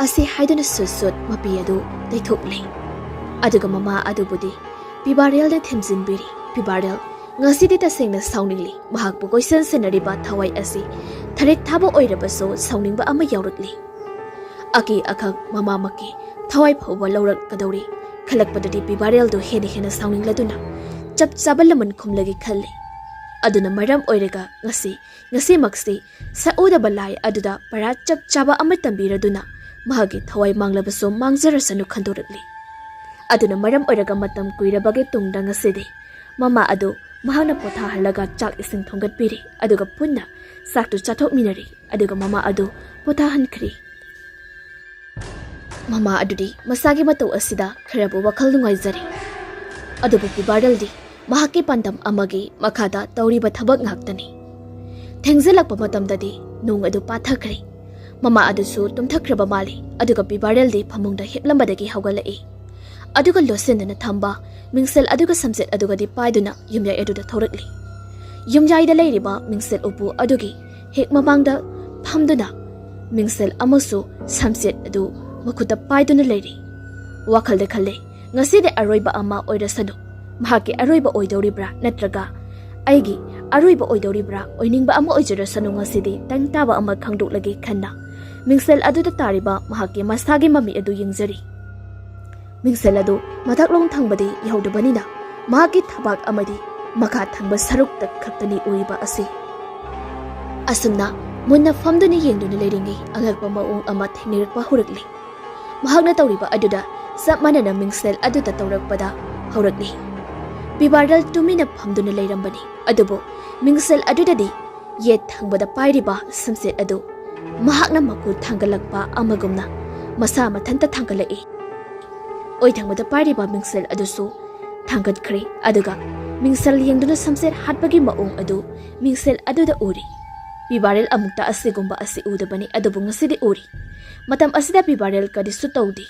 ꯑꯁꯤ ꯍꯥꯏꯗꯨꯅ ꯁꯨꯠ ꯁꯨꯠ ꯃꯄꯤ ꯑꯗꯨ ꯇꯩꯊꯣꯛꯂꯦ꯫ ꯑꯗꯨꯒ ꯃꯃꯥ ꯑꯗꯨꯕꯨꯗꯤ ꯄꯤꯕꯥꯔꯦꯜꯅ ꯊꯦꯝꯖꯤꯟꯕꯤꯔꯤ꯫ ꯄꯤꯕꯥꯔꯦꯜ ꯉꯁꯤꯗꯤ ꯇꯁꯦꯡꯅ ꯁꯥꯎꯅꯤꯡꯂꯤ꯫ ꯃꯍꯥꯛꯄꯨ ꯀꯣꯏꯁꯟ ꯁꯦꯟꯅꯔꯤꯕ ꯊꯋꯥꯏ ꯑꯁꯤ ꯊꯔꯦꯛ ꯊꯥꯕ ꯑꯣꯏꯔꯕꯁꯨ ꯁꯥꯎꯅꯤꯡꯕ ꯑꯃ ꯌꯥꯎꯔꯛꯂꯤ꯫ ꯑꯀꯤ ꯑꯈꯪ ꯃꯃꯥꯃꯛꯀꯤ ꯊꯋꯥꯏ ꯐꯥꯎꯕ ꯂꯧꯔꯛꯀꯗꯧꯔꯤ ꯈꯜꯂꯛꯄꯗꯗꯤ ꯄꯤꯕꯥꯔꯦꯜꯗꯨ ꯍꯦꯟꯅ ꯍꯦꯟꯅ ꯁꯥꯎꯅꯤꯡꯂꯗꯨꯅ ꯆꯞ ꯆꯥꯕ ꯂꯃꯟ ꯈꯨꯝꯂꯒꯦ ꯈꯜꯂꯤ꯫ ꯑꯗꯨꯅ ꯃꯔꯝ ꯑꯣꯏꯔꯒ ꯉꯁꯤ, ꯉꯁꯤꯃꯛꯁꯤ ꯁꯛꯎꯗꯕ ꯂꯥꯏ ꯑꯗꯨꯗ ꯄꯔꯥ ꯆꯞ ꯆꯥꯕ ꯑꯃ ꯇꯝꯕꯤꯔꯗꯨꯅ ꯃꯍꯥꯛꯀꯤ ꯊꯋꯥꯏ ꯃꯥꯡꯂꯕꯁꯨ ꯃꯥꯡꯖꯔꯁꯅꯨ ꯈꯟꯗꯣꯔꯛꯂꯤ꯫ ꯑꯗꯨꯅ ꯃꯔꯝ ꯑꯣꯏꯔꯒ ꯃꯇꯝ ꯀꯨꯏꯔꯕꯒꯤ ꯇꯨꯡꯗ ꯉꯁꯤꯗꯤ ꯃꯃꯥ ꯑꯗꯨ ꯃꯍꯥꯛꯅ ꯄꯣꯊꯥꯍꯜꯂꯒ ꯆꯥꯛ ꯏꯁꯤꯡ ꯊꯣꯡꯒꯠꯄꯤꯔꯤ, ꯑꯗꯨꯒ ꯄꯨꯟꯅ ꯆꯥꯛꯇꯨ ꯆꯥꯊꯣꯛꯃꯤꯟꯅꯔꯤ, ꯑꯗꯨꯒ ꯃꯃꯥ ꯑꯗꯨ ꯄꯣꯊꯥꯍꯟꯈ꯭ꯔꯤ꯫ ꯃꯃꯥ ꯑꯗꯨꯗꯤ ꯃꯁꯥꯒꯤ ꯃꯇꯧ ꯑꯁꯤꯗ ꯈꯔꯕꯨ ꯋꯥꯈꯜ ꯅꯨꯡꯉꯥꯏꯖꯔꯦ꯫ ꯑꯗꯨꯕꯨ ꯄꯤꯕꯥꯔꯦꯜꯗꯤ ꯃꯍꯥꯛꯀꯤ ꯄꯥꯟꯗꯝ ꯑꯃꯒꯤ ꯃꯈꯥꯗ ꯇꯧꯔꯤꯕ ꯊꯕꯛ ꯉꯥꯛꯇꯅꯤ꯫ ꯊꯦꯡꯖꯤꯜꯂꯛꯄ ꯃꯇꯝꯗꯗꯤ ꯅꯣꯡ ꯑꯗꯨ ꯄꯥꯊꯈ꯭ꯔꯦ꯫ ꯃꯃꯥ ꯑꯗꯨꯁꯨ ꯇꯨꯝꯊꯈ꯭ꯔꯕ ꯃꯥꯜꯂꯤ, ꯑꯗꯨꯒ ꯄꯤꯕꯥꯔꯦꯜꯗꯤ ꯐꯃꯨꯡꯗ ꯍꯤꯞꯂꯝꯕꯗꯒꯤ ꯍꯧꯒꯠꯂꯛꯏ꯫ ꯑꯗꯨꯒ ꯂꯣꯠꯁꯤꯟꯗꯨꯅ ꯊꯝꯕ ꯃꯤꯡꯁꯦꯜ ꯑꯗꯨꯒ ꯁꯝꯆꯦꯠ ꯑꯗꯨꯒꯗꯤ ꯄꯥꯏꯗꯨꯅ ꯌꯨꯝꯌꯥꯏ ꯑꯗꯨꯗ ꯊꯧꯔꯛꯂꯤ꯫ ꯌꯨꯝꯌꯥꯏꯗ ꯂꯩꯔꯤꯕ ꯃꯤꯡꯁꯦꯜ ꯎꯄꯨ ꯑꯗꯨꯒꯤ ꯍꯦꯛ ꯃꯃꯥꯡꯗ ꯐꯝꯗꯨꯅ ꯃꯤꯡꯁꯦꯜ ꯑꯃꯁꯨ ꯁꯝꯆꯦꯠ ꯑꯗꯨ ꯃꯈꯨꯠꯇ ꯄꯥꯏꯗꯨꯅ ꯂꯩꯔꯤ꯫ ꯋꯥꯈꯜꯗ ꯈꯜꯂꯦ, ꯉꯁꯤꯗꯤ ꯑꯔꯣꯏꯕ ꯑꯃ ꯑꯣꯏꯔꯁꯅꯨ꯫ ꯃꯍꯥꯛꯀꯤ ꯑꯔꯣꯏꯕ ꯑꯣꯏꯗꯧꯔꯤꯕ꯭ꯔꯥ ꯅꯠꯇ꯭ꯔꯒ ꯑꯩꯒꯤ ꯑꯔꯣꯏꯕ ꯑꯣꯏꯗꯧꯔꯤꯕ꯭ꯔꯥ? ꯑꯣꯏꯅꯤꯡꯕ ꯑꯃ ꯑꯣꯏꯖꯔꯁꯅꯨ, ꯉꯁꯤꯗꯤ ꯇꯪ ꯇꯥꯕ ꯑꯃ ꯈꯪꯗꯣꯛꯂꯒꯦ ꯈꯟꯅ ꯃꯤꯡꯁꯦꯜ ꯑꯗꯨꯗ ꯇꯥꯔꯤꯕ ꯃꯍꯥꯛꯀꯤ ꯃꯁꯥꯒꯤ ꯃꯃꯤ ꯑꯗꯨ ꯌꯦꯡꯖꯔꯤ꯫ ꯃꯤꯡꯁꯦꯜ ꯑꯗꯨ ꯃꯊꯛꯂꯣꯝ ꯊꯪꯕꯗꯤ ꯌꯧꯗꯕꯅꯤꯅ ꯃꯍꯥꯛꯀꯤ ꯊꯕꯥꯛ ꯑꯃꯗꯤ ꯃꯈꯥ ꯊꯪꯕ ꯁꯔꯨꯛꯇ ꯈꯛꯇꯅꯤ ꯎꯔꯤꯕ ꯑꯁꯤ꯫ ꯑꯁꯨꯝꯅ ꯃꯨꯟꯅ ꯐꯝꯗꯨꯅ ꯌꯦꯡꯗꯨꯅ ꯂꯩꯔꯤꯉꯩ ꯑꯉꯛꯄ ꯃꯑꯣꯡ ꯑꯃ ꯊꯦꯡꯅꯔꯛꯄ ꯍꯧꯔꯛꯂꯤ꯫ ꯃꯍꯥꯛꯅ ꯇꯧꯔꯤꯕ ꯑꯗꯨꯗ ꯆꯞ ꯃꯥꯟꯅꯅ ꯃꯤꯡꯁꯦꯜ ꯑꯗꯨꯗ ꯇꯧꯔꯛꯄꯗ ꯍꯧꯔꯛꯂꯤ꯫ ꯄꯤꯕꯥꯔꯦꯜ ꯇꯨꯃꯤꯟꯅ ꯐꯝꯗꯨꯅ ꯂꯩꯔꯝꯕꯅꯤ, ꯑꯗꯨꯕꯨ ꯃꯤꯡꯁꯦꯜ ꯑꯗꯨꯗꯗꯤ ꯌꯦꯠ ꯊꯪꯕꯗ ꯄꯥꯏꯔꯤꯕ ꯁꯝꯆꯦꯠ ꯑꯗꯨ ꯃꯍꯥꯛꯅ ꯃꯀꯨ ꯊꯥꯡꯒꯠꯂꯛꯄ ꯑꯃꯒꯨꯝꯅ ꯃꯁꯥ ꯃꯊꯟꯇ ꯊꯥꯡꯒꯠꯂꯛꯏ꯫ ꯑꯣꯏ ꯊꯪꯕꯗ ꯄꯥꯏꯔꯤꯕ ꯃꯤꯡꯁꯦꯜ ꯑꯗꯨꯁꯨ ꯊꯥꯡꯒꯠꯈ꯭ꯔꯦ, ꯑꯗꯨꯒ ꯃꯤꯡꯁꯦꯜ ꯌꯦꯡꯗꯨꯅ ꯁꯝꯆꯦꯠ ꯍꯥꯠꯄꯒꯤ ꯃꯑꯣꯡ ꯑꯗꯨ ꯃꯤꯡꯁꯦꯜ ꯑꯗꯨꯗ ꯎꯔꯤ꯫ ꯄꯤꯕꯥꯔꯦꯜ ꯑꯃꯨꯛꯇ ꯑꯁꯤꯒꯨꯝꯕ ꯑꯁꯤ ꯎꯗꯕꯅꯤ, ꯑꯗꯨꯕꯨ ꯉꯁꯤꯗꯤ ꯎꯔꯤ꯫ ꯃꯇꯝ ꯑꯁꯤꯗ ꯄꯤꯕꯥꯔꯦꯜ ꯀꯔꯤꯁꯨ ꯇꯧꯗꯦ꯫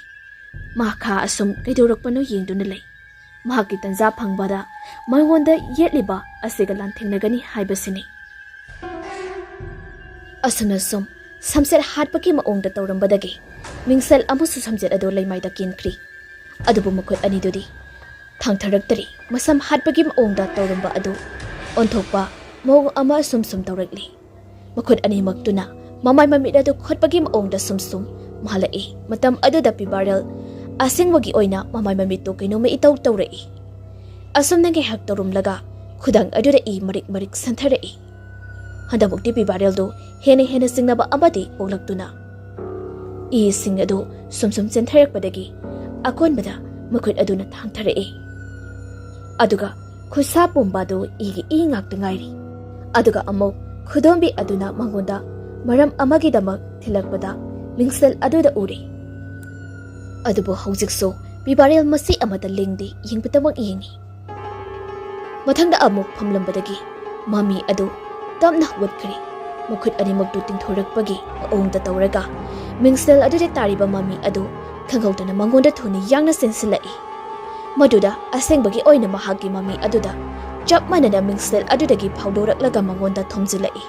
ꯃꯍꯥꯛ ꯑꯁꯨꯝ ꯀꯩꯗꯧꯔꯛꯄꯅꯣ ꯌꯦꯡꯗꯨꯅ ꯂꯩ꯫ ꯃꯍꯥꯛꯀꯤ ꯇꯟꯖꯥ ꯐꯪꯕꯗ ꯃꯉꯣꯟꯗ ꯌꯦꯠꯂꯤꯕ ꯑꯁꯤꯒ ꯂꯥꯟꯊꯦꯡꯅꯒꯅꯤ ꯍꯥꯏꯕꯁꯤꯅꯤ꯫ ꯑꯁꯨꯝꯅ ꯁꯨꯝ ꯁꯝꯆꯦꯠ ꯍꯥꯠꯄꯒꯤ ꯃꯑꯣꯡꯗ ꯇꯧꯔꯝꯕꯗꯒꯤ ꯃꯤꯡꯁꯦꯜ ꯑꯃꯁꯨ ꯁꯝꯆꯦꯠ ꯑꯗꯨ ꯂꯩꯃꯥꯏꯗ ꯀꯦꯟꯈ꯭ꯔꯤ꯫ ꯑꯗꯨꯕꯨ ꯃꯈꯨꯠ ꯑꯅꯤꯗꯨꯗꯤ ꯊꯥꯡꯊꯔꯛꯇ꯭ꯔꯤ꯫ ꯃꯁꯝ ꯍꯥꯠꯄꯒꯤ ꯃꯑꯣꯡꯗ ꯇꯧꯔꯝꯕ ꯑꯗꯨ ꯑꯣꯟꯊꯣꯛꯄ ꯃꯑꯣꯡ ꯑꯃ ꯑꯁꯨꯝ ꯁꯨꯝ ꯇꯧꯔꯛꯂꯤ꯫ ꯃꯈꯨꯠ ꯑꯅꯤꯃꯛꯇꯨꯅ ꯃꯃꯥꯏ ꯃꯃꯤꯠ ꯑꯗꯨ ꯈꯣꯠꯄꯒꯤ ꯃꯑꯣꯡꯗ ꯁꯨꯝ ꯁꯨꯝ ꯃꯥꯜꯂꯛꯏ꯫ ꯃꯇꯝ ꯑꯗꯨꯗ ꯄꯤꯕꯥꯔꯦꯜ ꯑꯁꯦꯡꯕꯒꯤ ꯑꯣꯏꯅ ꯃꯃꯥꯏ ꯃꯃꯤꯠꯇꯨ ꯀꯩꯅꯣꯝꯃ ꯏꯇꯧ ꯇꯧꯔꯛꯏ꯫ ꯑꯁꯨꯝꯅ ꯉꯥꯏꯍꯥꯛ ꯇꯧꯔꯝꯂꯒ ꯈꯨꯗꯥꯡ ꯑꯗꯨꯗ ꯏ ꯃꯔꯤꯛ ꯃꯔꯤꯛ ꯁꯟꯊꯔꯛꯏ꯫ ꯍꯟꯗꯛꯃꯨꯛꯇꯤ ꯄꯤꯕꯥꯔꯦꯜꯗꯨ ꯍꯦꯟꯅ ꯍꯦꯟꯅ ꯆꯤꯡꯅꯕ ꯑꯃꯗꯤ ꯄꯣꯛꯂꯛꯇꯨꯅ ꯏꯁꯤꯡ ꯑꯗꯨ ꯁꯨꯝ ꯁꯨꯝ ꯆꯦꯟꯊꯔꯛꯄꯗꯒꯤ ꯑꯀꯣꯟꯕꯗ ꯃꯈꯨꯠ ꯑꯗꯨꯅ ꯊꯥꯡꯊꯔꯛꯏ꯫ ꯑꯗꯨꯒ ꯈꯨꯠꯁꯥ ꯄꯨꯝꯕ ꯑꯗꯨ ꯏꯒꯤ ꯏ ꯉꯥꯛꯇ ꯉꯥꯏꯔꯤ꯫ ꯑꯗꯨꯒ ꯑꯃꯨꯛ ꯈꯨꯗꯣꯝꯕꯤ ꯑꯗꯨꯅ ꯃꯉꯣꯟꯗ ꯃꯔꯝ ꯑꯃꯒꯤꯗꯃꯛ ꯊꯤꯜꯂꯛꯄꯗ ꯃꯤꯡꯁꯦꯜ ꯑꯗꯨꯗ ꯎꯔꯦ꯫ ꯑꯗꯨꯕꯨ ꯍꯧꯖꯤꯛꯁꯨ ꯄꯤꯕꯥꯔꯦꯜ ꯃꯁꯤ ꯑꯃꯠꯇ ꯂꯦꯡꯗꯦ, ꯌꯦꯡꯕꯇꯃꯛ ꯌꯦꯡꯉꯤ꯫ ꯃꯊꯪꯗ ꯑꯃꯨꯛ ꯐꯝꯂꯝꯕꯗꯒꯤ ꯃꯃꯤ ꯑꯗꯨ ꯇꯞꯅ ꯍꯧꯒꯠꯈ꯭ꯔꯦ꯫ ꯃꯈꯨꯠ ꯑꯅꯤꯃꯛꯇꯨ ꯇꯤꯡꯊꯣꯔꯛꯄꯒꯤ ꯃꯑꯣꯡꯗ ꯇꯧꯔꯒ ꯃꯤꯡꯁꯦꯜ ꯑꯗꯨꯗ ꯇꯥꯔꯤꯕ ꯃꯃꯤ ꯑꯗꯨ ꯈꯪꯍꯧꯗꯅ ꯃꯉꯣꯟꯗ ꯊꯨꯅ ꯌꯥꯡꯅ ꯆꯦꯟꯁꯤꯜꯂꯛꯏ꯫ ꯃꯗꯨꯗ ꯑꯁꯦꯡꯕꯒꯤ ꯑꯣꯏꯅ ꯃꯍꯥꯛꯀꯤ ꯃꯃꯤ ꯑꯗꯨꯗ ꯆꯞ ꯃꯥꯟꯅꯅ ꯃꯤꯡꯁꯦꯜ ꯑꯗꯨꯗꯒꯤ ꯐꯥꯎꯗꯣꯔꯛꯂꯒ ꯃꯉꯣꯟꯗ ꯊꯣꯝꯖꯤꯜꯂꯛꯏ꯫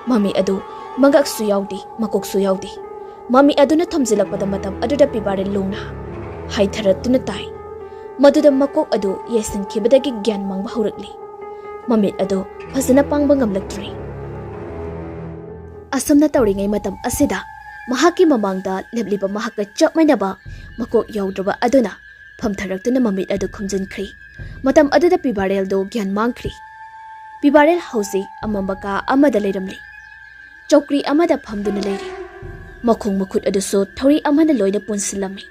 ꯃꯃꯤ ꯑꯗꯨ ꯃꯉꯛꯁꯨ ꯌꯥꯎꯗꯦ, ꯃꯀꯣꯛꯁꯨ ꯌꯥꯎꯗꯦ꯫ ꯃꯃꯤ ꯑꯗꯨꯅ ꯊꯣꯝꯖꯤꯜꯂꯛꯄꯗ ꯃꯇꯝ ꯑꯗꯨꯗ ꯄꯤꯕꯥꯔꯦꯜ ꯂꯣꯡꯅ ꯍꯥꯏꯊꯔꯛꯇꯨꯅ ꯇꯥꯏ꯫ ꯃꯗꯨꯗ ꯃꯀꯣꯛ ꯑꯗꯨ ꯌꯩꯁꯤꯟꯈꯤꯕꯗꯒꯤ ꯒ꯭ꯌꯥꯟ ꯃꯥꯡꯕ ꯍꯧꯔꯛꯂꯤ꯫ ꯃꯃꯤꯠ ꯑꯗꯨ ꯐꯖꯅ ꯄꯥꯡꯕ ꯉꯝꯂꯛꯇ꯭ꯔꯦ꯫ ꯑꯁꯨꯝꯅ ꯇꯧꯔꯤꯉꯩ ꯃꯇꯝ ꯑꯁꯤꯗ ꯃꯍꯥꯛꯀꯤ ꯃꯃꯥꯡꯗ ꯂꯦꯞꯂꯤꯕ ꯃꯍꯥꯛꯀ ꯆꯞ ꯃꯥꯟꯅꯕ ꯃꯀꯣꯛ ꯌꯥꯎꯗ꯭ꯔꯕ ꯑꯗꯨꯅ ꯐꯝꯊꯔꯛꯇꯨꯅ ꯃꯃꯤꯠ ꯑꯗꯨ ꯈꯨꯝꯖꯤꯟꯈ꯭ꯔꯤ꯫ ꯃꯇꯝ ꯑꯗꯨꯗ ꯄꯤꯕꯥꯔꯦꯜꯗꯨ ꯒ꯭ꯌꯥꯟ ꯃꯥꯡꯈ꯭ꯔꯤ꯫ ꯄꯤꯕꯥꯔꯦꯜ ꯍꯧꯖꯤꯛ ꯑꯃꯝꯕ ꯀꯥ ꯑꯃꯗ ꯂꯩꯔꯝꯂꯤ꯫ ꯆꯧꯀ꯭ꯔꯤ ꯑꯃꯗ ꯐꯝꯗꯨꯅ ꯂꯩꯔꯤ꯫ ꯃꯈꯣꯡ ꯃꯈꯨꯠ ꯑꯗꯨꯁꯨ ꯊꯧꯔꯤ ꯑꯃꯅ ꯂꯣꯏꯅ ꯄꯨꯟꯁꯤꯜꯂꯝꯃꯤ꯫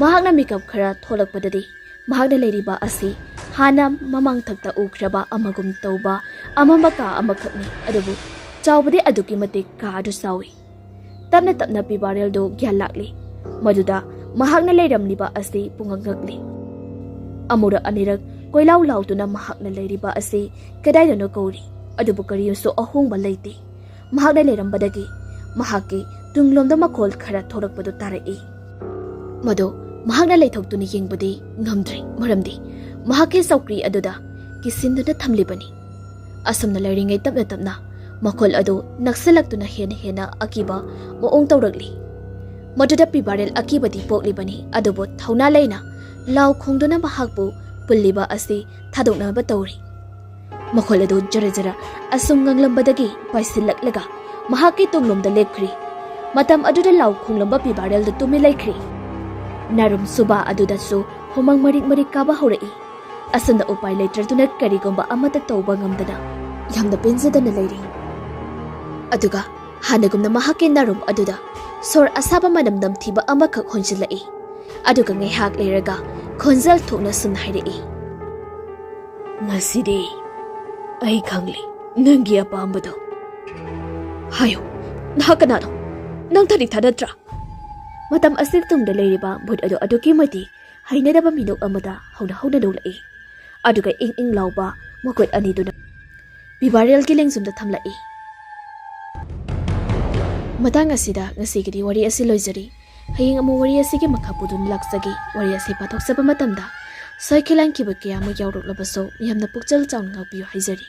ꯃꯍꯥꯛꯅ ꯃꯤꯀꯞ ꯈꯔ ꯊꯣꯛꯂꯛꯄꯗꯗꯤ ꯃꯍꯥꯛꯅ ꯂꯩꯔꯤꯕ ꯑꯁꯤ ꯍꯥꯟꯅ ꯃꯃꯥꯡꯊꯛꯇ ꯎꯈ꯭ꯔꯕ ꯑꯃꯒꯨꯝ ꯇꯧꯕ ꯑꯃꯝꯕ ꯀꯥ ꯑꯃꯈꯛꯅꯤ, ꯑꯗꯨꯕꯨ ꯆꯥꯎꯕꯗꯤ ꯑꯗꯨꯛꯀꯤ ꯃꯇꯤꯛ ꯀꯥ ꯑꯗꯨ ꯆꯥꯎꯏ꯫ ꯇꯞꯅ ꯇꯞꯅ ꯄꯤꯕꯥꯔꯦꯜꯗꯨ ꯒ꯭ꯌꯥꯟ ꯂꯥꯛꯂꯤ꯫ ꯃꯗꯨꯗ ꯃꯍꯥꯛꯅ ꯂꯩꯔꯝꯂꯤꯕ ꯑꯁꯤ ꯄꯨꯡꯉꯛ ꯉꯛꯂꯤ꯫ ꯑꯃꯨꯔꯛ ꯑꯅꯤꯔꯛ ꯀꯣꯏꯂꯥꯎ ꯂꯥꯎꯗꯨꯅ ꯃꯍꯥꯛꯅ ꯂꯩꯔꯤꯕ ꯑꯁꯤ ꯀꯗꯥꯏꯗꯅꯣ ꯀꯧꯔꯤ꯫ ꯑꯗꯨꯕꯨ ꯀꯔꯤꯁꯨ ꯑꯍꯣꯡꯕ ꯂꯩꯇꯦ꯫ ꯃꯍꯥꯛꯅ ꯂꯩꯔꯝꯕꯗꯒꯤ ꯃꯍꯥꯛꯀꯤ ꯇꯨꯡꯂꯣꯝꯗ ꯃꯈꯣꯜ ꯈꯔ ꯊꯣꯔꯛꯄꯗꯨ ꯇꯥꯔꯛꯏ꯫ ꯃꯗꯨ ꯃꯍꯥꯛꯅ ꯂꯩꯊꯣꯛꯇꯨꯅ ꯌꯦꯡꯕꯗꯤ ꯉꯝꯗ꯭ꯔꯦ, ꯃꯔꯝꯗꯤ ꯃꯍꯥꯛꯀꯤ ꯆꯧꯀ꯭ꯔꯤ ꯑꯗꯨꯗ ꯀꯤꯁꯤꯟꯗꯨꯅ ꯊꯝꯂꯤꯕꯅꯤ꯫ ꯑꯁꯨꯝꯅ ꯂꯩꯔꯤꯉꯩ ꯇꯞꯅ ꯇꯞꯅ ꯃꯈꯣꯜ ꯑꯗꯨ ꯅꯛꯁꯤꯜꯂꯛꯇꯨꯅ ꯍꯦꯟꯅ ꯍꯦꯟꯅ ꯑꯀꯤꯕ ꯃꯑꯣꯡ ꯇꯧꯔꯛꯂꯤ꯫ ꯃꯗꯨꯗ ꯄꯤꯕꯥꯔꯦꯜ ꯑꯀꯤꯕꯗꯤ ꯄꯣꯛꯂꯤꯕꯅꯤ, ꯑꯗꯨꯕꯨ ꯊꯧꯅꯥ ꯂꯩꯅ ꯂꯥꯎ ꯈꯣꯡꯗꯨꯅ ꯃꯍꯥꯛꯄꯨ ꯄꯨꯜꯂꯤꯕ ꯑꯁꯤ ꯊꯥꯗꯣꯛꯅꯕ ꯇꯧꯔꯤ꯫ ꯃꯈꯣꯜ ꯑꯗꯨ ꯖꯔ ꯖꯔ ꯑꯁꯨꯝ ꯉꯪꯂꯝꯕꯗꯒꯤ ꯄꯥꯏꯁꯤꯜꯂꯛꯂꯒ ꯃꯍꯥꯛꯀꯤ ꯇꯨꯡꯂꯣꯝꯗ ꯂꯦꯞꯈ꯭ꯔꯤ꯫ ꯃꯇꯝ ꯑꯗꯨꯗ ꯂꯥꯎ ꯈꯣꯡꯂꯝꯕ ꯄꯤꯕꯥꯔꯦꯜꯗꯨ ꯇꯨꯃꯤꯟ ꯂꯩꯈ꯭ꯔꯤ꯫ ꯅꯥꯔꯨꯝ ꯁꯨꯕꯥ ꯑꯗꯨꯗꯁꯨ ꯍꯨꯃꯥꯡ ꯃꯔꯤꯛ ꯃꯔꯤꯛ ꯀꯥꯕ ꯍꯧꯔꯛꯏ꯫ ꯑꯁꯨꯝꯅ ꯎꯄꯥꯏ ꯂꯩꯇ꯭ꯔꯗꯨꯅ ꯀꯔꯤꯒꯨꯝꯕ ꯑꯃꯠꯇ ꯇꯧꯕ ꯉꯝꯗꯅ ꯌꯥꯝꯅ ꯄꯦꯟꯖꯗꯅ ꯂꯩꯔꯤ꯫ ꯑꯗꯨꯒ ꯍꯥꯟꯅꯒꯨꯝꯅ ꯃꯍꯥꯛꯀꯤ ꯅꯥꯔꯨꯝ ꯑꯗꯨꯗ ꯁꯣꯔ ꯑꯁꯥꯕ ꯃꯅꯝ ꯅꯝꯊꯤꯕ ꯑꯃꯈꯛ ꯍꯣꯟꯖꯤꯜꯂꯛꯏ꯫ ꯑꯗꯨꯒ ꯉꯥꯏꯍꯥꯛ ꯂꯩꯔꯒ ꯈꯣꯟꯖꯦꯜ ꯊꯣꯛꯅ ꯁꯨꯝꯅ ꯍꯥꯏꯔꯛꯏ, "ꯉꯁꯤꯗꯤ ꯑꯩ ꯈꯪꯂꯦ, ꯅꯪꯒꯤ ꯑꯄꯥꯝꯕꯗꯣ꯫ ꯍꯥꯏꯌꯨ, ꯅꯍꯥꯛ ꯀꯅꯥꯅꯣ? ꯅꯪ ꯊꯔꯤꯛꯊꯥ ꯅꯠꯇ꯭ꯔꯥ?" ꯃꯇꯝ ꯑꯁꯤ ꯇꯨꯡꯗ ꯂꯩꯔꯤꯕ ꯚꯨꯠ ꯑꯗꯨ ꯑꯗꯨꯛꯀꯤ ꯃꯇꯤꯛ ꯍꯩꯅꯗꯕ ꯃꯤꯅꯣꯛ ꯑꯃꯗ ꯍꯧꯅ ꯍꯧꯅ ꯅꯣꯛꯂꯛꯏ꯫ ꯑꯗꯨꯒ ꯏꯪ ꯏꯪ ꯂꯥꯎꯕ ꯃꯈꯨꯠ ꯑꯅꯤꯗꯨꯅ ꯄꯤꯕꯥꯔꯦꯜꯒꯤ ꯂꯦꯡꯖꯨꯝꯗ ꯊꯝꯂꯛꯏ꯫ ꯃꯇꯥꯡ ꯑꯁꯤꯗ ꯉꯁꯤꯒꯤꯗꯤ ꯋꯥꯔꯤ ꯑꯁꯤ ꯂꯣꯏꯖꯔꯤ꯫ ꯍꯌꯦꯡ ꯑꯃꯨꯛ ꯋꯥꯔꯤ ꯑꯁꯤꯒꯤ ꯃꯈꯥ ꯄꯨꯗꯨꯅ ꯂꯥꯛꯆꯒꯦ꯫ ꯋꯥꯔꯤ ꯑꯁꯤ ꯄꯥꯊꯣꯛꯆꯕ ꯃꯇꯝꯗ ꯁꯣꯏꯈꯤꯂꯥꯟꯈꯤꯕ ꯀꯌꯥ ꯑꯃ ꯌꯥꯎꯔꯛꯂꯕꯁꯨ ꯌꯥꯝꯅ ꯄꯨꯛꯆꯦꯜ ꯆꯥꯎꯅ ꯉꯥꯛꯄꯤꯌꯨ ꯍꯥꯏꯖꯔꯤ꯫